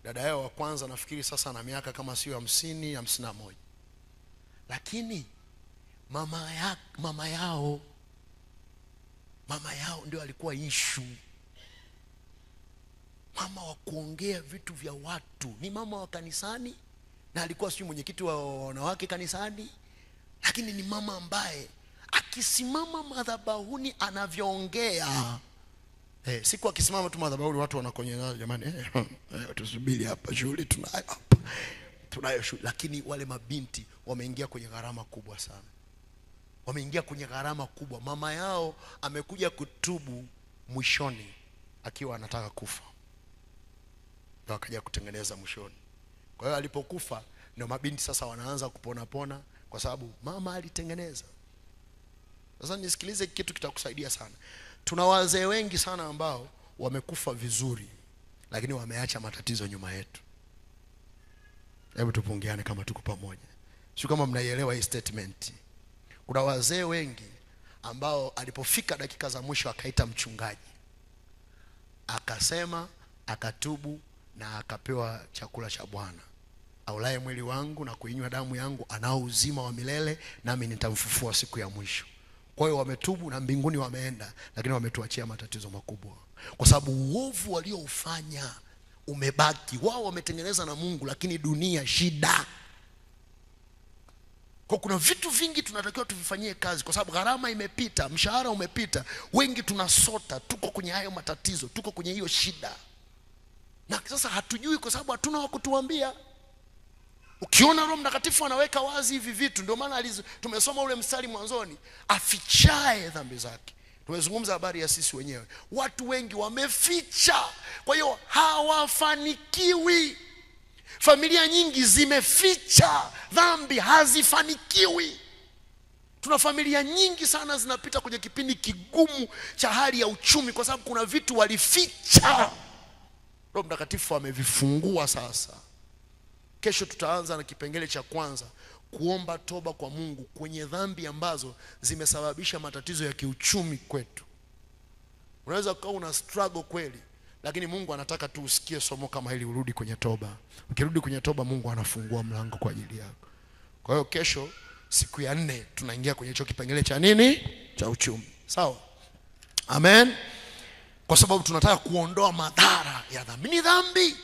Dada yao wa kwanza nafikiri sasa ana miaka kama sio 50, 51. Lakini mama yao ndio alikuwa issue. Mama wa kuongea vitu vya watu, ni mama wa kanisani na alikuwa sio mwenyekiti wa wanawake kanisani, lakini ni mama ambaye akisimama madhabahuni anavyoongea. Siku akisimama tu madhabahuni watu wanakonyana, jamani, tusubiri hapa, shughuli tunayo hapa. Tunayo shughuli. Lakini wale mabinti wameingia kwenye gharama kubwa sana. Wameingia kwenye gharama kubwa. Mama yao amekuja kutubu mwishoni akiwa anataka kufa. Ndio akaja kutengeneza mwishoni. Kwa hiyo alipokufa ndio mabinti sasa wanaanza kupona pona, kwa sababu mama alitengeneza. Sasa nisikilize kitu kitakusaidia sana. Tuna wazee wengi sana ambao wamekufa vizuri, lakini wameacha matatizo nyuma yetu. Hebu tupungiane kama tuko pamoja. Sio kama mnaielewa hii statement. Kuna wazee wengi ambao alipofika dakika za mwisho akaita mchungaji, akasema, akatubu na akapewa chakula cha Bwana. Aulaye mwili wangu na kuinywa damu yangu anao uzima wa milele, nami nitamfufua siku ya mwisho. Kwa hiyo wametubu na mbinguni wameenda, lakini wametuachia matatizo makubwa. Kwa sababu uovu walioufanya umebaki. Wao wametengeneza na Mungu, lakini dunia shida. Kwa kuna vitu vingi tunatakiwa tuvifanyie kazi, kwa sababu gharama imepita, mshahara umepita, wengi tunasota, tuko kwenye hayo matatizo, tuko kwenye hiyo shida. Na sasa hatujui kwa sababu hatuna wa kutuambia. Ukiona Roho Mtakatifu anaweka wazi hivi vitu, ndio maana tumesoma ule mstari mwanzoni, afichae dhambi zake. Tumezungumza habari ya sisi wenyewe. Watu wengi wameficha, kwa hiyo hawafanikiwi. Familia nyingi zimeficha dhambi, hazifanikiwi. Tuna familia nyingi sana zinapita kwenye kipindi kigumu cha hali ya uchumi kwa sababu kuna vitu walificha. Roho Mtakatifu amevifungua sasa. Kesho tutaanza na kipengele cha kwanza, kuomba toba kwa Mungu kwenye dhambi ambazo zimesababisha matatizo ya kiuchumi kwetu. Unaweza kuwa una struggle kweli, lakini Mungu anataka tu usikie somo kama hili, urudi kwenye toba. Ukirudi kwenye toba, Mungu anafungua mlango kwa ajili yako. Kwa hiyo kesho siku ya 4 tunaingia kwenye hicho kipengele cha nini? Cha uchumi. Sawa? Amen. Kwa sababu tunataka kuondoa madhara ya dhambi. Ni dhambi.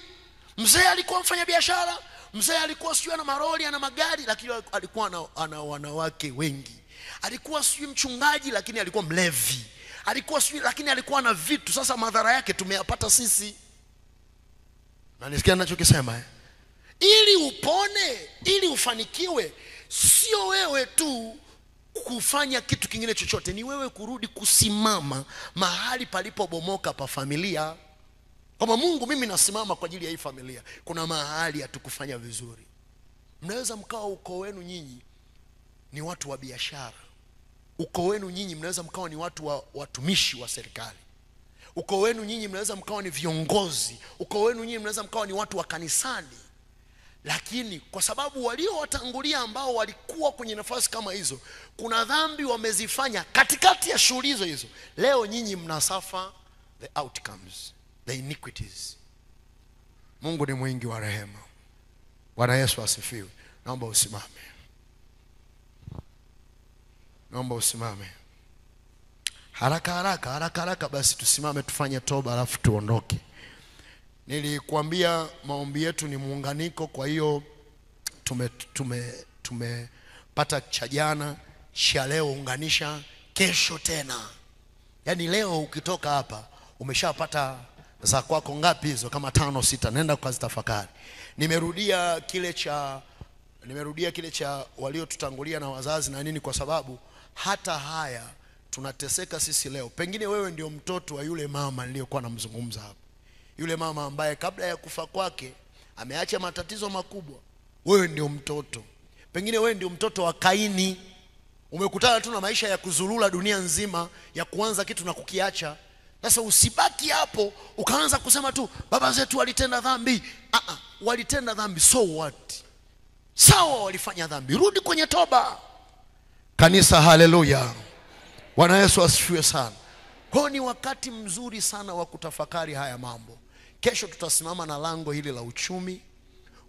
Mzee alikuwa mfanya biashara, mzee alikuwa sijui ana maroli, ana magari, lakini alikuwa ana wanawake wengi. Alikuwa sijui mchungaji, lakini alikuwa mlevi. Alikuwa sijui, lakini alikuwa na vitu. Sasa madhara yake tumeyapata sisi. Na nisikia ninachokisema, eh? Ili upone, ili ufanikiwe, sio wewe tu kufanya kitu kingine chochote, ni wewe kurudi kusimama mahali palipobomoka pa familia. Kama Mungu, mimi nasimama kwa ajili ya hii familia. Kuna mahali hatukufanya vizuri. Mnaweza mkawa ukoo wenu nyinyi ni watu wa biashara. Ukoo wenu nyinyi mnaweza mkawa ni watu wa watumishi wa serikali. Ukoo wenu nyinyi mnaweza mkawa ni viongozi. Ukoo wenu nyinyi mnaweza mkawa ni watu wa kanisani. Lakini kwa sababu waliowatangulia ambao walikuwa kwenye nafasi kama hizo, kuna dhambi wamezifanya katikati ya shughuli hizo hizo. Leo nyinyi mnasafa the outcomes, the iniquities. Mungu ni mwingi wa rehema. Bwana Yesu asifiwe. Naomba usimame. Naomba usimame. Haraka haraka, haraka haraka basi tusimame tufanye toba alafu tuondoke. Nilikuambia maombi yetu ni muunganiko, kwa hiyo tumepata cha jana, cha leo unganisha kesho tena. Yaani leo ukitoka hapa umeshapata za kwako ngapi hizo? Kama 5 6, nenda ukazitafakari. Nimerudia kile cha waliotutangulia na wazazi na nini, kwa sababu hata haya tunateseka sisi leo. Pengine wewe ndio mtoto wa yule mama niliyokuwa namzungumza hapa. Yule mama ambaye kabla ya kufa kwake ameacha matatizo makubwa. Wewe ndio mtoto. Pengine wewe ndio mtoto wa Kaini. Umekutana tu na maisha ya kuzurura dunia nzima, ya kuanza kitu na kukiacha. Sasa usibaki hapo ukaanza kusema tu baba zetu walitenda dhambi. Walitenda dhambi, so what? Sawa, walifanya dhambi. Rudi kwenye toba. Kanisa, haleluya. Bwana Yesu asifiwe sana. Kwa ni wakati mzuri sana wa kutafakari haya mambo. Kesho tutasimama na lango hili la uchumi.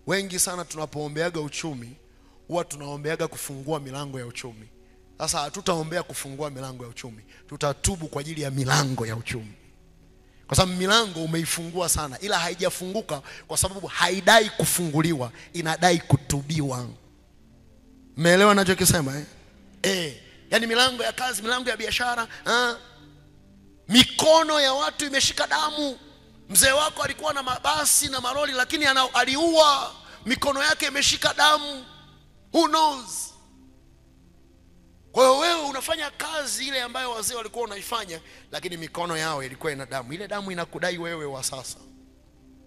Wengi sana tunapoombeaga uchumi, huwa tunaombeaga kufungua milango ya uchumi. Sasa hatutaombea kufungua milango ya uchumi, tutatubu kwa ajili ya milango ya uchumi. Kwa sababu milango umeifungua sana, ila haijafunguka kwa sababu haidai kufunguliwa, inadai kutubiwa. Umeelewa ninachokisema eh? Yaani milango ya kazi, milango ya biashara, mikono ya watu imeshika damu. Mzee wako alikuwa na mabasi na maroli, lakini aliua, mikono yake imeshika damu. Who knows? Kwa hiyo wewe unafanya kazi ile ambayo wazee walikuwa wanaifanya, lakini mikono yao ilikuwa ina damu. Ile damu inakudai wewe wa sasa.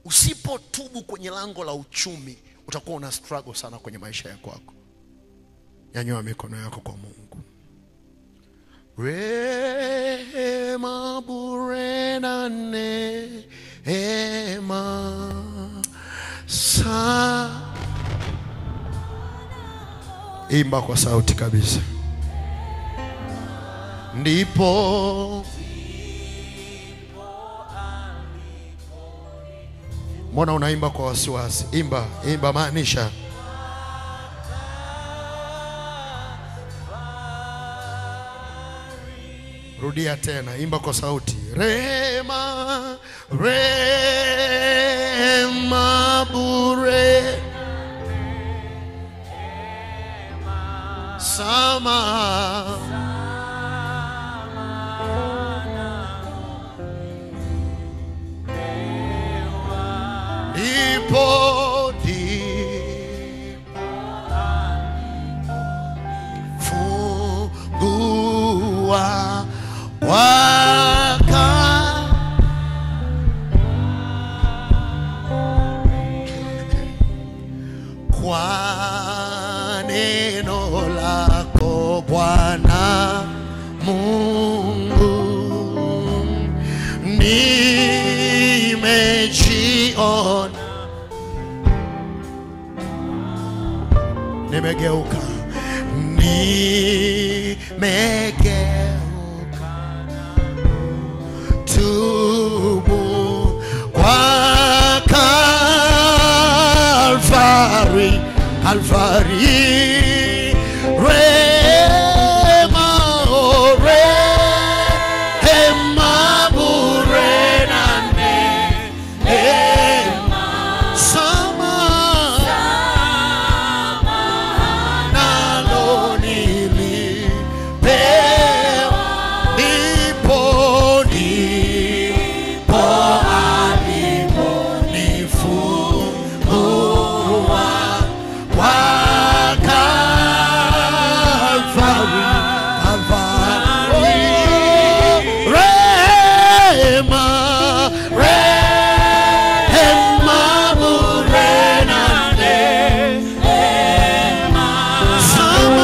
Usipotubu kwenye lango la uchumi, utakuwa una struggle sana kwenye maisha yako. Nyanyua mikono yako kwa Mungu. Rehema bure na neema sa. Imba kwa sauti kabisa. Ndipo mbona unaimba kwa wasiwasi? Imba, imba, maanisha. Rudia tena, imba kwa sauti. Rehema, rehema bure sama ndipo fungua waka kwa neno lako Bwana Mungu nimejiona, nimegeuka, nimegeuka tubu kwa Kalvari, Kalvari, rehema, oh, rehema bure na neema, sama nalo nilipewa, ndipo ndipo aliponifungua kwa Kalvari, Kalvari, rehema, rehema bure na neema, sama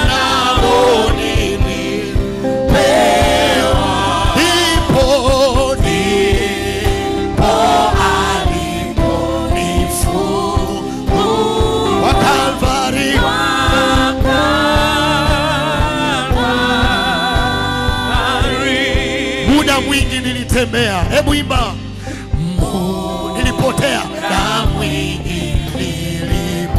nalo nilipewa, ndipo ndipo aliponifungua Kalvari. Muda mwingi nilitembea, hebu imba. Nilipotea, muda mwingi nilipotea,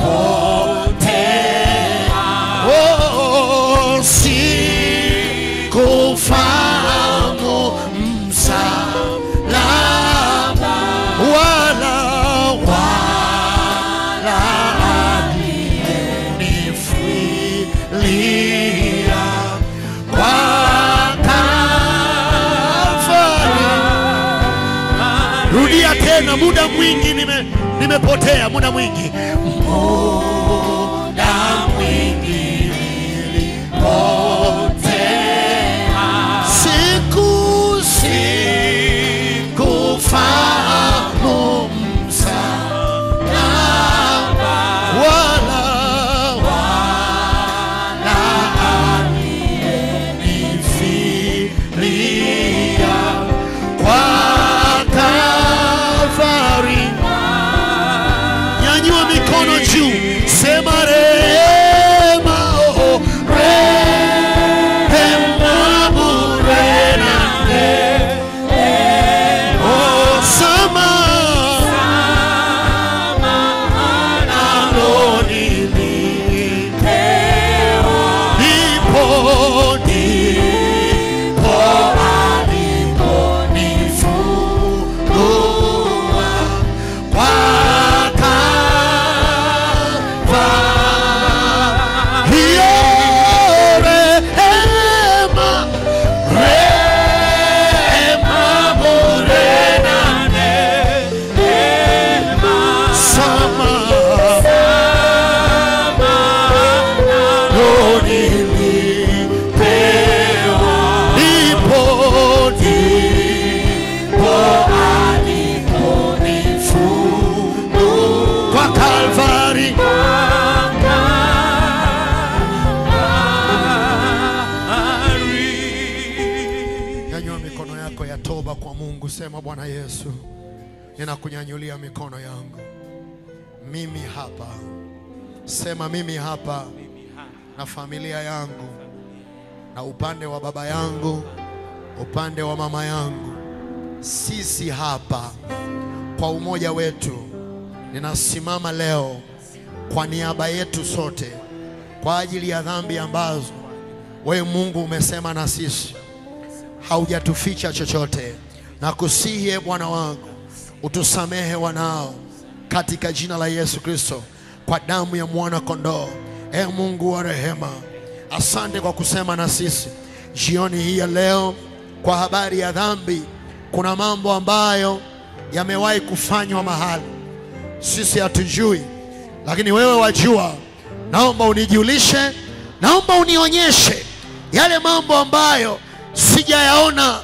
kwa Kalvari. Rudia tena, muda mwingi nimepotea, muda mwingi. Muda mwingi nilipotea. Sikufahamu msalaba wala aliyenifilia kwa Kalvari. Nyanyua mikono juu, sema rehema, oh, rehema bure na oh, sama nalonilipewa, ndipo ndipo aliponifunua kwa Kalvari. Hiyo rehema, rehema bure na neema, sama nilolipewa, ndipo ndipo aliponifunua kwa Kalvari. Nyanyua mikono yako ya toba kwa Mungu, sema Bwana Yesu, ninakunyanyulia mikono yangu. Mimi hapa. Sema mimi hapa na familia yangu, na upande wa baba yangu, upande wa mama yangu, sisi hapa kwa umoja wetu, ninasimama leo kwa niaba yetu sote, kwa ajili ya dhambi ambazo wewe Mungu umesema na sisi, haujatuficha chochote. Na kusihi e Bwana wangu, utusamehe wanao katika jina la Yesu Kristo, kwa damu ya mwana kondoo. E Mungu wa rehema, asante kwa kusema na sisi jioni hii ya leo kwa habari ya dhambi. Kuna mambo ambayo yamewahi kufanywa mahali sisi hatujui, lakini wewe wajua. Naomba unijulishe, naomba unionyeshe yale mambo ambayo sijayaona,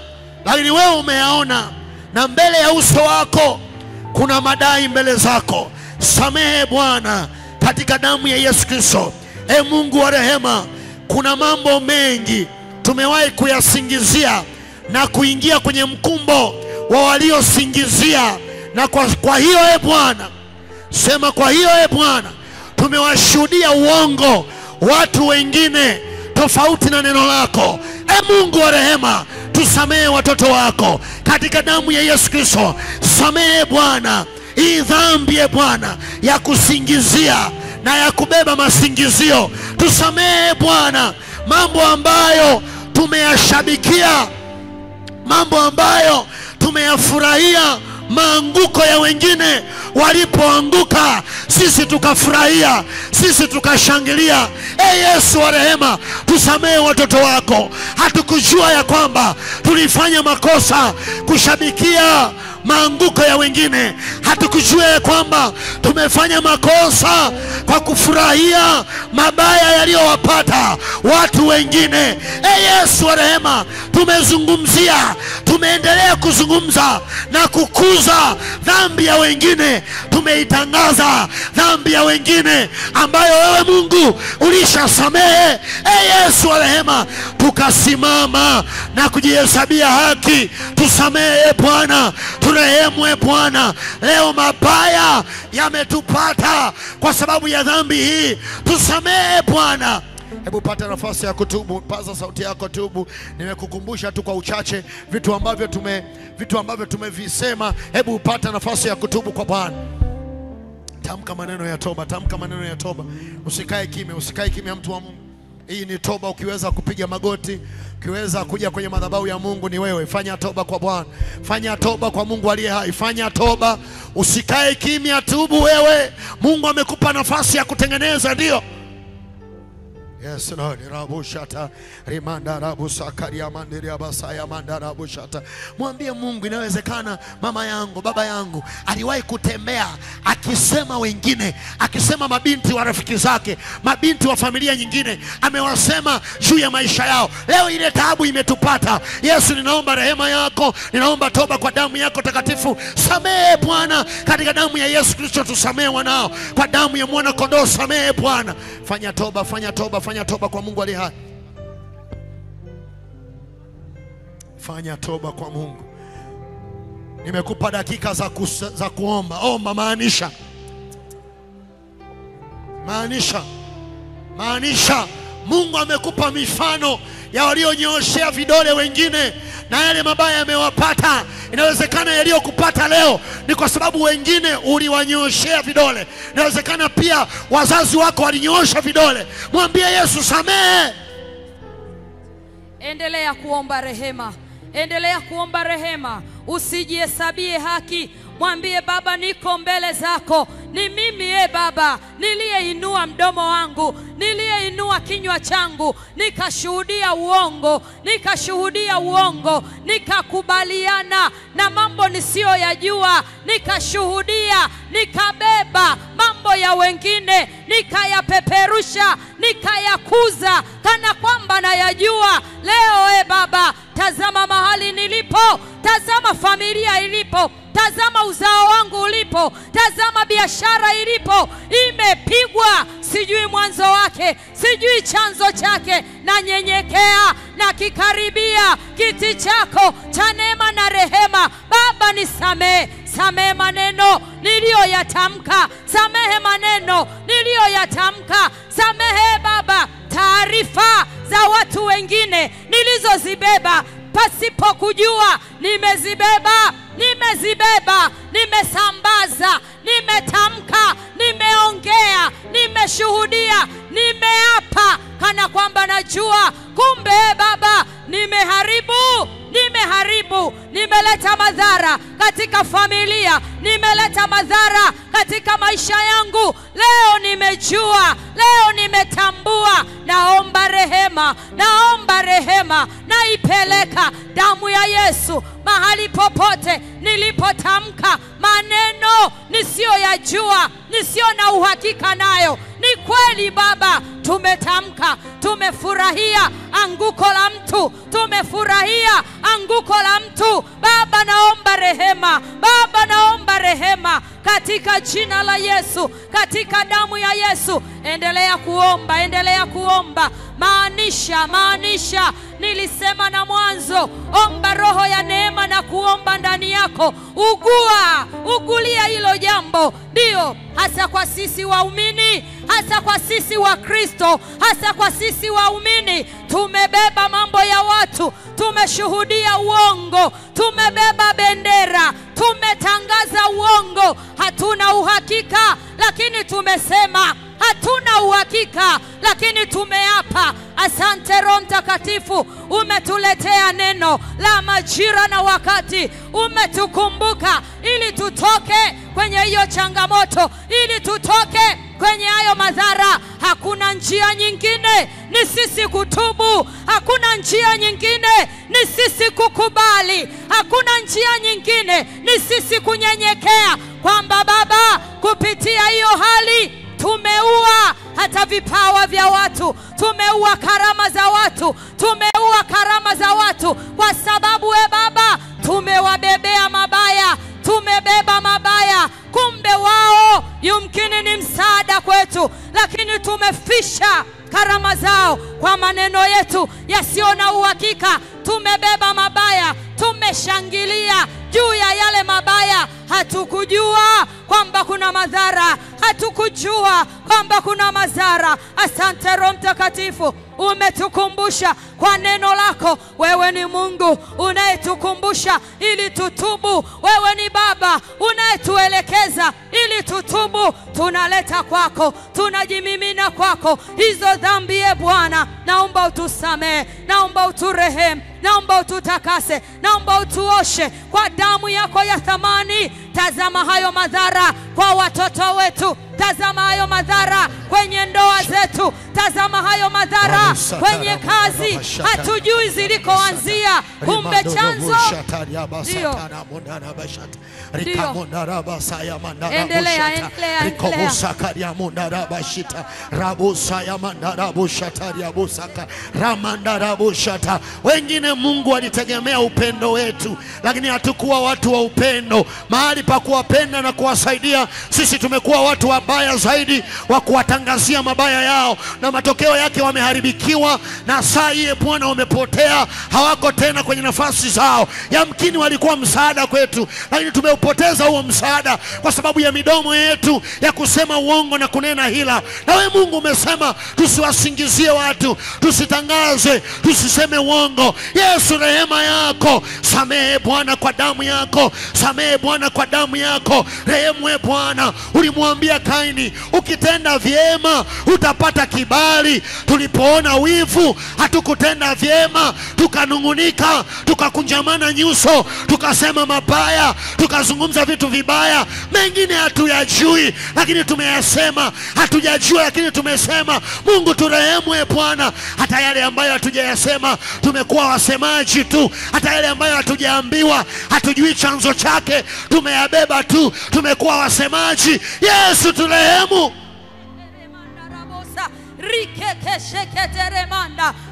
lakini wewe umeyaona, na mbele ya uso wako kuna madai mbele zako. Samehe Bwana katika damu ya Yesu Kristo. E Mungu wa rehema, kuna mambo mengi tumewahi kuyasingizia na kuingia kwenye mkumbo wa waliosingizia, na kwa hiyo e Bwana, sema kwa hiyo e Bwana, tumewashuhudia uongo watu wengine tofauti na neno lako. E Mungu wa rehema, tusamehe watoto wako katika damu ya Yesu Kristo. Samehe Bwana hii dhambi e Bwana ya kusingizia na ya kubeba masingizio. Tusamehe Bwana mambo ambayo tumeyashabikia, mambo ambayo tumeyafurahia, maanguko ya wengine walipoanguka sisi tukafurahia, sisi tukashangilia. E Yesu wa rehema, tusamehe watoto wako. Hatukujua ya kwamba tulifanya makosa kushabikia maanguko ya wengine. Hatukujua ya kwamba tumefanya makosa kwa kufurahia mabaya yaliyowapata watu wengine. E Yesu wa rehema, tumezungumzia, tumeendelea kuzungumza na kukuza dhambi ya wengine. Tumeitangaza dhambi ya wengine ambayo wewe Mungu ulishasamehe. E Yesu wa rehema, tukasimama na kujihesabia haki. Tusamehe Bwana, turehemu e Bwana. Leo mabaya yametupata kwa sababu ya dhambi hii. Tusamehe Bwana. Hebu pata nafasi ya kutubu, paza sauti yako, tubu. Nimekukumbusha tu kwa uchache vitu ambavyo tumevisema. Hebu pata nafasi ya kutubu kwa Bwana. Tamka maneno ya toba, tamka maneno ya toba. Usikae kimya, usikae kimya mtu wa Mungu. Hii ni toba. Ukiweza kupiga magoti, ukiweza kuja kwenye madhabahu ya Mungu ni wewe. Fanya toba kwa Bwana. Fanya toba kwa Mungu aliye hai. Fanya toba. Usikae kimya, tubu wewe. Mungu amekupa nafasi ya kutengeneza, ndio. Yes Lord. Rabushata rimanda rabusakaria mandiria basaya manda rabushata. Mwambie Mungu, inawezekana mama yangu, baba yangu aliwahi kutembea akisema wengine, akisema mabinti wa rafiki zake, mabinti wa familia nyingine, amewasema juu ya maisha yao. Leo ile taabu imetupata. Yesu, ninaomba rehema yako, ninaomba toba kwa damu yako takatifu. Samehe Bwana, katika damu ya Yesu Kristo tusamehe wanao. Kwa damu ya mwana kondoo samehe Bwana. Fanya toba, fanya toba, fanya toba kwa Mungu aliye hai. Fanya toba kwa Mungu. Nimekupa dakika za kuomba. Omba, maanisha. Maanisha. Maanisha. Mungu amekupa mifano ya walionyoshea vidole wengine na yale mabaya yamewapata. Inawezekana yaliyokupata leo ni kwa sababu wengine uliwanyoshea vidole. Inawezekana pia wazazi wako walinyoosha vidole. Mwambie Yesu, samehe. Endelea kuomba rehema. Endelea kuomba rehema. Usijihesabie haki. Mwambie Baba, niko mbele zako. Ni mimi Baba niliyeinua mdomo wangu, niliyeinua kinywa changu, nikashuhudia uongo, nikashuhudia uongo, nikakubaliana na mambo nisiyoyajua, nikashuhudia, nikabeba mambo ya wengine, nikayapeperusha, nikayakuza kana kwamba nayajua. Leo Baba, tazama mahali nilipo, tazama familia ilipo, tazama uzao wangu ulipo, tazama biashara ilipo. Imepigwa, sijui mwanzo wake, sijui chanzo chake. Na nyenyekea na kikaribia kiti chako cha neema na rehema. Baba, nisamehe. Samehe maneno niliyoyatamka, samehe maneno niliyoyatamka, samehe Baba taarifa za watu wengine nilizozibeba pasipo kujua. Nimezibeba, nimezibeba, nimesambaza, nimetamka, nimeongea, nimeshuhudia, nimeapa kana kwamba najua. Kumbe Baba, nimeharibu, nimeharibu, nimeleta madhara katika familia, nimeleta madhara katika maisha yangu. Leo nimejua, leo nimetambua. Naomba rehema, naomba rehema. Naipeleka damu ya Yesu mahali popote nilipotamka maneno nisiyoyajua, nisiyo na uhakika nayo. Ni kweli Baba, tumetamka, tumefurahia anguko la mtu, tumefurahia anguko la mtu. Baba, naomba rehema. Baba, naomba rehema katika jina la Yesu, katika damu ya Yesu. Endelea kuomba, endelea kuomba. Maanisha, maanisha. Nilisema na mwanzo, omba roho ya neema na kuomba ndani yako. Ugua, ugulia hilo jambo. Ndio, hasa kwa sisi waumini, hasa kwa sisi wa Kristo, hasa kwa sisi waumini. Tumebeba mambo ya watu, tumeshuhudia uongo, tumebeba bendera, tumetangaza uongo. Hatuna uhakika, lakini tumesema. Hatuna uhakika, lakini tumeapa. Asante Roho Mtakatifu, umetuletea neno la majira na wakati. Umetukumbuka ili tutoke kwenye hiyo changamoto, ili tutoke kwenye hayo madhara. Hakuna njia nyingine, ni sisi kutubu. Hakuna njia nyingine, ni sisi kukubali. Hakuna njia nyingine, ni sisi kunyenyekea kwamba Baba, kupitia hiyo hali tumeua hata vipawa vya watu, tumeua karama za watu, tumeua karama za watu, kwa sababu Baba tumewabebea mabaya, tumebeba mabaya. Kumbe wao yumkini ni msaada kwetu, lakini tumefisha karama zao kwa maneno yetu yasiyo na uhakika. Tumebeba mabaya, tumeshangilia juu ya yale mabaya. Hatukujua kwamba kuna madhara, hatukujua kwamba kuna madhara. Asante Roho Mtakatifu, umetukumbusha kwa neno lako. Wewe ni Mungu unayetukumbusha ili tutubu. Wewe ni Baba unayetuelekeza ili tutubu. Tunaleta kwako, tunajimimina kwako hizo dhambi. E Bwana, naomba utusamehe, naomba uturehemu, naomba ututakase, naomba utuoshe kwa damu yako ya thamani. Tazama hayo madhara kwa watoto wetu, Tazama hayo madhara kwenye ndoa zetu, tazama hayo madhara kwenye kazi, hatujui zilikoanzia, kumbe chanzo ndio. Endelea, endelea, endelea. Wengine Mungu alitegemea upendo wetu, lakini hatukuwa watu wa upendo. Mahali pa kuwapenda na kuwasaidia, sisi tumekuwa watu wabaya zaidi wa kuwatangazia mabaya yao, na matokeo yake wameharibikiwa, na saa hii Bwana wamepotea, hawako tena kwenye nafasi zao. Yamkini walikuwa msaada kwetu, lakini tumeupoteza huo msaada kwa sababu ya midomo yetu ya kusema uongo na kunena hila. Na we Mungu umesema tusiwasingizie watu, tusitangaze, tusiseme uongo. Yesu, rehema yako, samehe Bwana kwa damu yako, samehe Bwana kwa damu yako. Rehemu e Bwana. Ulimwambia Kaini, ukitenda vyema utapata kibali. Tulipoona wivu hatukutenda vyema, tukanungunika, tukakunjamana nyuso, tukasema mabaya, tukazungumza vitu vibaya, mengine hatuyajui lakini tumeyasema, hatujajua lakini tumesema. Mungu turehemu e Bwana, hata yale ambayo hatujayasema tumekuwa wasemaji tu, hata yale ambayo hatujaambiwa, hatujui chanzo chake, tumeyabeba tu, tumekuwa wasemaji. Yesu turehemu.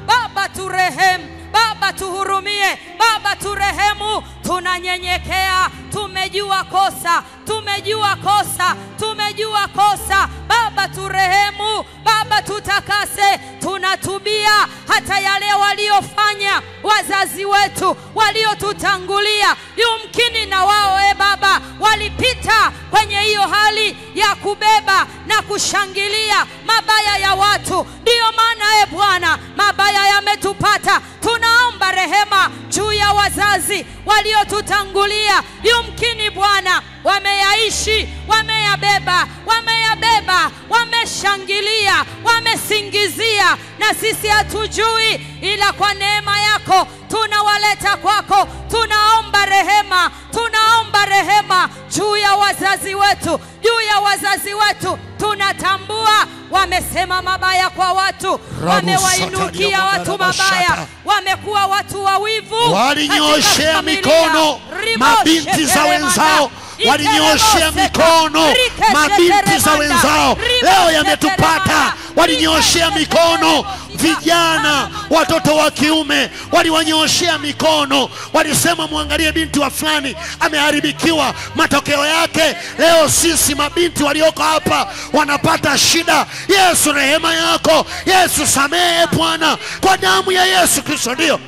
Baba turehemu, Baba tuhurumie, Baba turehemu. Tunanyenyekea, tumejua kosa, tumejua kosa, tumejua kosa. Baba turehemu, Baba tutakase. Tunatubia hata yale waliofanya wazazi wetu waliotutangulia, yumkini na wao e Baba walipita kwenye hiyo hali ya kubeba na kushangilia mabaya ya watu. Ndiyo maana e Bwana mabaya yametupata. Tunaomba rehema juu ya wazazi waliotutangulia, yumkini Bwana wameyaishi, wameyabeba, wameyabeba, wameshangilia, wamesingizia, na sisi hatujui, ila kwa neema yako tunawaleta kwako. Tunaomba rehema, tunaomba rehema juu ya wazazi wetu, juu ya wazazi wetu. Tunatambua wamesema mabaya kwa watu, wamewainukia watu mabaya, wamekuwa watu wa wivu, walinyoshea mikono mabinti za wenzao, walinyoshea mikono mabinti za wenzao. Leo yametupata, walinyoshea mikono vijana, watoto wa kiume waliwanyoshea mikono, walisema muangalie binti wa fulani ameharibikiwa. Matokeo yake leo sisi mabinti walioko hapa wanapata shida. Yesu, rehema yako, Yesu samehe Bwana kwa damu ya Yesu Kristo. Ndio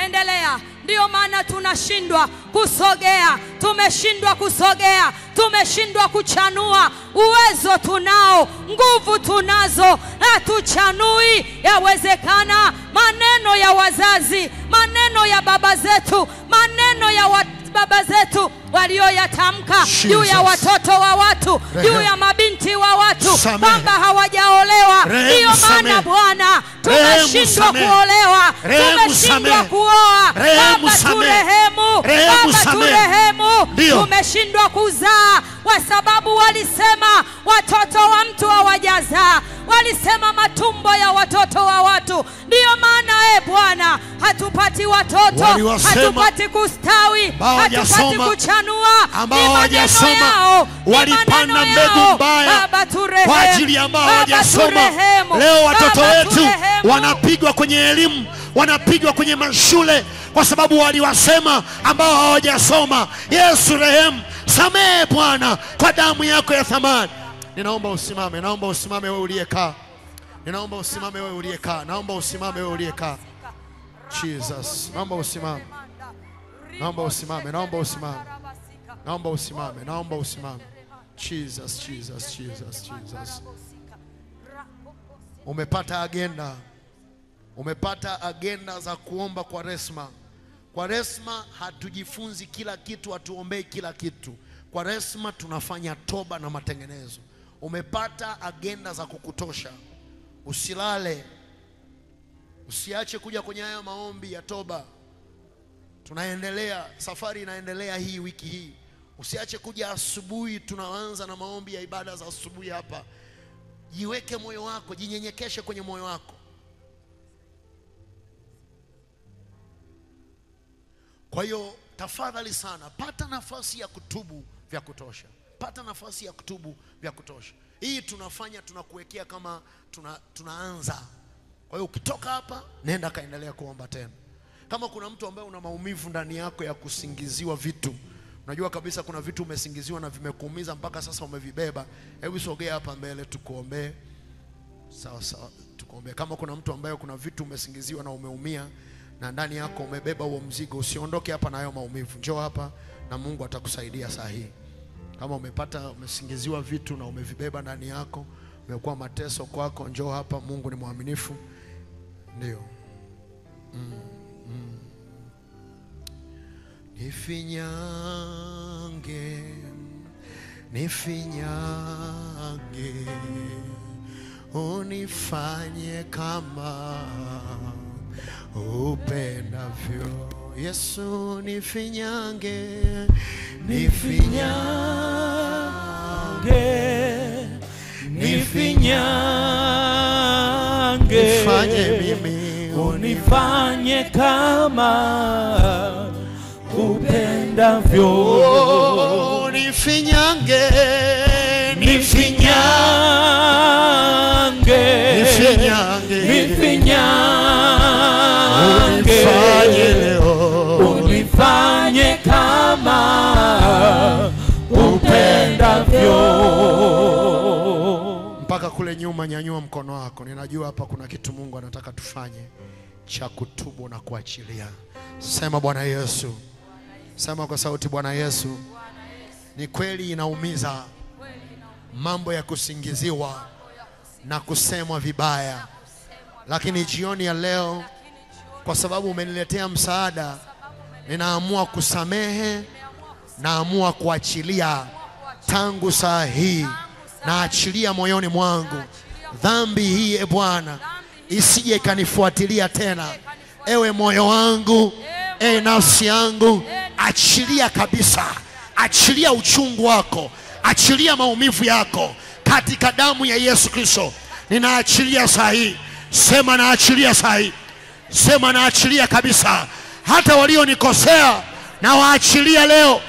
endelea. Ndio maana tunashindwa kusogea, tumeshindwa kusogea, tumeshindwa kuchanua. Uwezo tunao, nguvu tunazo, hatuchanui. Yawezekana maneno ya wazazi, maneno ya baba zetu, maneno ya baba zetu walioyatamka juu ya watoto wa watu, juu ya mabinti wa watu, kwamba hawajaolewa. Ndio maana Bwana tumeshindwa kuolewa, tumeshindwa kuoa. Baba turehemu, Baba turehemu. Tumeshindwa kuzaa kwa sababu walisema watoto wa mtu hawajazaa, walisema matumbo ya watoto wa watu. Ndio maana e Bwana hatupati watoto, hatupati kustawi, hatupati kuchanua. Ambao hawajasoma walipanda mbegu mbaya kwa ajili ambao hawajasoma. Leo watoto wetu wanapigwa kwenye elimu, wanapigwa kwenye mashule kwa sababu waliwasema ambao hawajasoma. Yesu rehemu, samehe Bwana kwa damu yako ya thamani. Ninaomba usimame, naomba usimame wewe uliyekaa. Ninaomba usimame wewe uliyekaa. Naomba usimame wewe uliyekaa. Jesus, naomba usimame. Naomba usimame, naomba usimame. Naomba usimame, naomba usimame. Jesus, Jesus, Jesus, Jesus. Umepata agenda. Umepata agenda za kuomba kwa Resma. Kwa Resma hatujifunzi kila kitu, hatuombei kila kitu. Kwa Resma tunafanya toba na matengenezo. Umepata agenda za kukutosha. Usilale. Usiache kuja kwenye haya maombi ya toba. Tunaendelea, safari inaendelea hii wiki hii. Usiache kuja asubuhi, tunaanza na maombi ya ibada za asubuhi hapa. Jiweke moyo wako, jinyenyekeshe kwenye moyo wako. Kwa hiyo tafadhali sana, pata nafasi ya kutubu vya kutosha. Pata nafasi ya kutubu vya kutosha. Hii tunafanya, tunakuwekea kama tunaanza. Kwa hiyo ukitoka hapa, nenda kaendelea kuomba tena. Kama kuna mtu ambaye una maumivu ndani yako ya kusingiziwa vitu, unajua kabisa kuna vitu umesingiziwa na vimekuumiza mpaka sasa umevibeba, hebu sogea hapa mbele tukuombee. Sawa sawa, tukuombee. Kama kuna mtu ambaye kuna vitu umesingiziwa na umeumia na ndani yako umebeba huo mzigo, usiondoke hapa na hayo maumivu. Njoo hapa na Mungu atakusaidia saa hii. Kama umesingiziwa vitu na umevibeba ndani yako, umekuwa mateso kwako, njoo hapa, Mungu ni mwaminifu. Ndio. Nifinyange, nifinyange, unifanye kama upendavyo. Yesu, nifinyange, nifinyange, nifinyange, nifanye mimi, unifanye kama upendavyo. Nifinyange, nifinyange, nifinyange, nifinyange, unifanye leo, unifanye kama upendavyo. Mpaka kule nyuma, nyanyua mkono wako. Ninajua hapa kuna kitu Mungu anataka tufanye cha kutubu na kuachilia. Sema Bwana Yesu. Sema kwa sauti, Bwana Yesu. Ni kweli inaumiza mambo ya kusingiziwa na kusemwa vibaya, lakini jioni ya leo, kwa sababu umeniletea msaada, ninaamua kusamehe, naamua kuachilia. Tangu saa hii naachilia moyoni mwangu dhambi hii, e Bwana, isije ikanifuatilia tena. Ewe moyo wangu, e nafsi yangu, achilia kabisa. Achilia uchungu wako, achilia maumivu yako katika damu ya Yesu Kristo. Ninaachilia saa hii. Sema naachilia saa hii. Sema naachilia kabisa. Hata walionikosea na waachilia leo,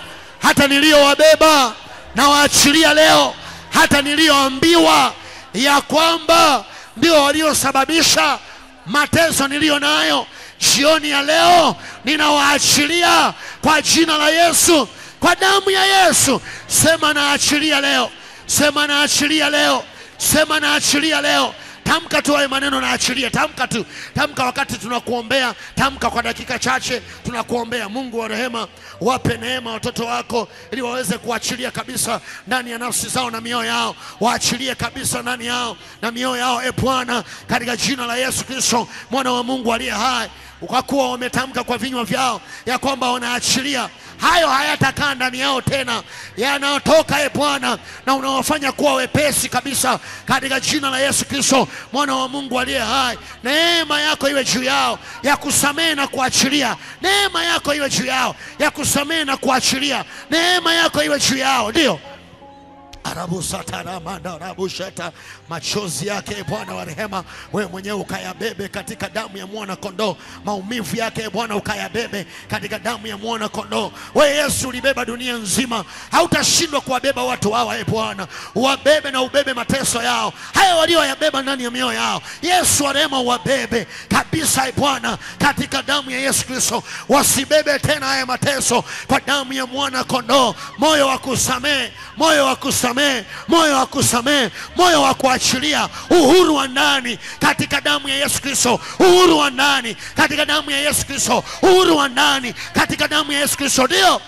hata niliowabeba na waachilia leo, hata nilioambiwa ya kwamba ndio waliosababisha mateso nilio nayo, jioni ya leo ninawaachilia kwa jina la Yesu, kwa damu ya Yesu. Sema naachilia leo. Sema naachilia leo. Sema naachilia leo. Tamka tu hayo maneno, naachilia. Tamka tu. Tamka wakati tunakuombea. Tamka kwa dakika chache tunakuombea. Mungu wa rehema, wape neema watoto wako ili waweze kuachilia kabisa ndani ya nafsi zao na mioyo yao. Waachilie kabisa ndani yao na mioyo yao, e Bwana, katika jina la Yesu Kristo, mwana wa Mungu aliye hai. Kwa kuwa wametamka kwa vinywa vyao ya kwamba wanaachilia, hayo hayatakaa ndani yao tena, yanayotoka e Bwana, na unawafanya kuwa wepesi kabisa katika jina la Yesu Kristo, mwana wa Mungu aliye hai. Neema yako iwe juu yao ya kusamehe na kuachilia. Neema yako iwe juu yao ya kusamehe na kuachilia. Neema yako iwe juu yao. Ndio. Machozi yake Bwana wa rehema, wewe mwenyewe ukayabebe katika damu ya mwana kondoo. Maumivu yake Bwana ukayabebe katika damu ya mwana kondoo. Wewe Yesu ulibeba dunia nzima, hautashindwa kuwabeba watu hawa e Bwana. Uwabebe na ubebe mateso yao, haya walioyabeba ndani ya mioyo yao. Yesu wa rehema, uwabebe kabisa e Bwana katika damu ya Yesu Kristo. Wasibebe tena haya mateso kwa damu ya mwana kondoo. Moyo wa kusamehe, moyo wa kusamehe, moyo wa kusamehe, moyo wa kuachilia, uhuru wa ndani katika damu ya Yesu Kristo, uhuru wa ndani katika damu ya Yesu Kristo, uhuru wa ndani katika damu ya Yesu Kristo. Ndio.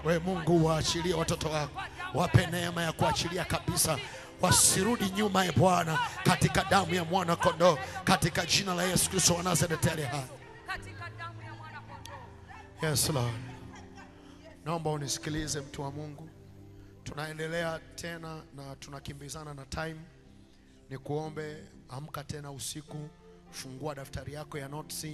We Mungu, waachilie watoto wako, wape neema ya kuachilia kabisa, wasirudi nyuma e Bwana, katika damu ya mwana kondoo, katika jina la Yesu Kristo wa Nazareti aliye hai. Yes Lord. Naomba unisikilize mtu wa Mungu. Tunaendelea tena na tunakimbizana na time. Nikuombe, amka tena usiku, fungua daftari yako ya notes,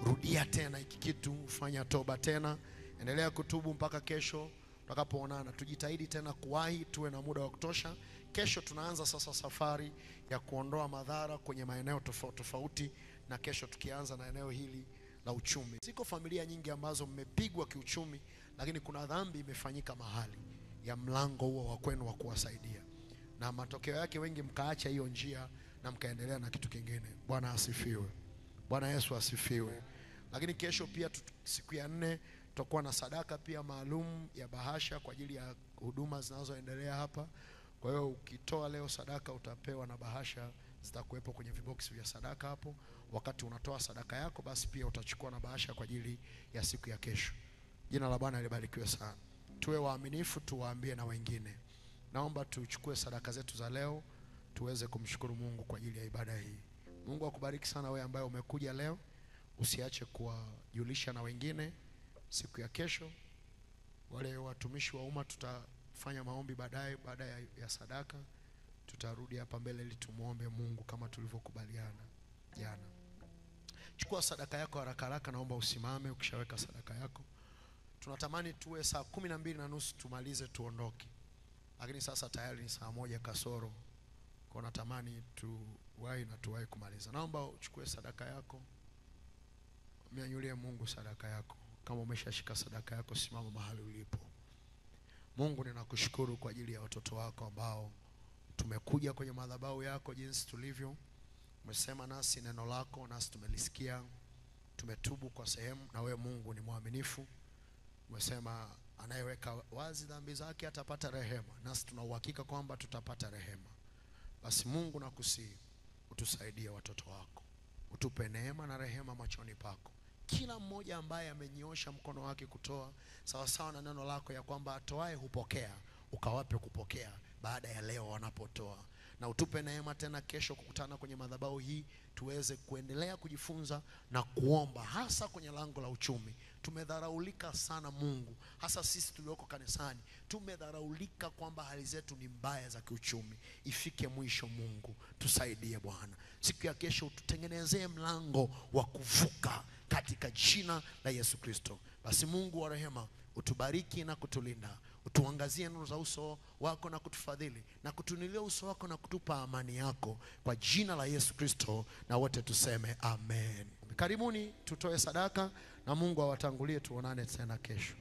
Rudia tena hiki kitu, fanya toba tena, endelea kutubu mpaka kesho tutakapoonana. Tujitahidi tena kuwahi, tuwe na muda wa kutosha. Kesho tunaanza sasa safari ya kuondoa madhara kwenye maeneo tofauti tofauti, na kesho tukianza na eneo hili la uchumi. Ziko familia nyingi ambazo mmepigwa kiuchumi, lakini kuna dhambi imefanyika mahali ya mlango huo wa kwenu wa kuwasaidia, na matokeo yake wengi mkaacha hiyo njia na mkaendelea na kitu kingine. Bwana asifiwe. Bwana Yesu asifiwe. Lakini kesho pia siku ya 4 tutakuwa na sadaka pia maalum ya bahasha kwa ajili ya huduma zinazoendelea hapa. Kwa hiyo ukitoa leo sadaka utapewa na bahasha, zitakuwepo kwenye viboksi vya sadaka hapo. Wakati unatoa sadaka yako, basi pia utachukua na bahasha kwa ajili ya siku ya kesho. Jina la Bwana libarikiwe sana. Tuwe waaminifu, tuwaambie na wengine. Naomba tuchukue sadaka zetu za leo tuweze kumshukuru Mungu kwa ajili ya ibada hii. Mungu akubariki sana wewe ambaye umekuja leo. Usiache kuwajulisha na wengine siku ya kesho. Wale watumishi wa umma tutafanya maombi baadaye, baada ya sadaka tutarudi hapa mbele ili tumuombe Mungu kama tulivyokubaliana jana. Chukua sadaka yako haraka haraka, naomba usimame ukishaweka sadaka yako. Tunatamani tuwe saa 12:30 tumalize tuondoke, lakini sasa tayari ni saa 1 kasoro. Kwa natamani tuwahi na tuwahi kumaliza. Naomba uchukue sadaka yako, mnyanyulie Mungu sadaka yako. Kama umeshashika sadaka yako, simama mahali ulipo. Mungu, ninakushukuru kwa ajili ya watoto wako ambao tumekuja kwenye madhabahu yako jinsi tulivyo. Umesema nasi neno lako, nasi tumelisikia, tumetubu kwa sehemu, na wewe Mungu ni mwaminifu. Umesema anayeweka wazi dhambi zake atapata rehema, nasi tuna uhakika kwamba tutapata rehema. Basi Mungu, nakusihi utusaidie watoto wako, utupe neema na rehema machoni pako. Kila mmoja ambaye amenyoosha mkono wake kutoa sawa sawa na neno lako ya kwamba atoae hupokea, ukawape kupokea baada ya leo wanapotoa. Na utupe neema tena kesho kukutana kwenye madhabahu hii, tuweze kuendelea kujifunza na kuomba, hasa kwenye lango la uchumi. Tumedharaulika sana Mungu, hasa sisi tulioko kanisani tumedharaulika kwamba hali zetu ni mbaya za kiuchumi. Ifike mwisho Mungu, tusaidie Bwana. Siku ya kesho ututengenezee mlango wa kuvuka katika jina la Yesu Kristo. Basi Mungu wa rehema, utubariki na kutulinda, utuangazie nuru za uso wako na kutufadhili na kutunulia uso wako na kutupa amani yako, kwa jina la Yesu Kristo, na wote tuseme amen. Karibuni tutoe sadaka na Mungu awatangulie. Tuonane tena kesho.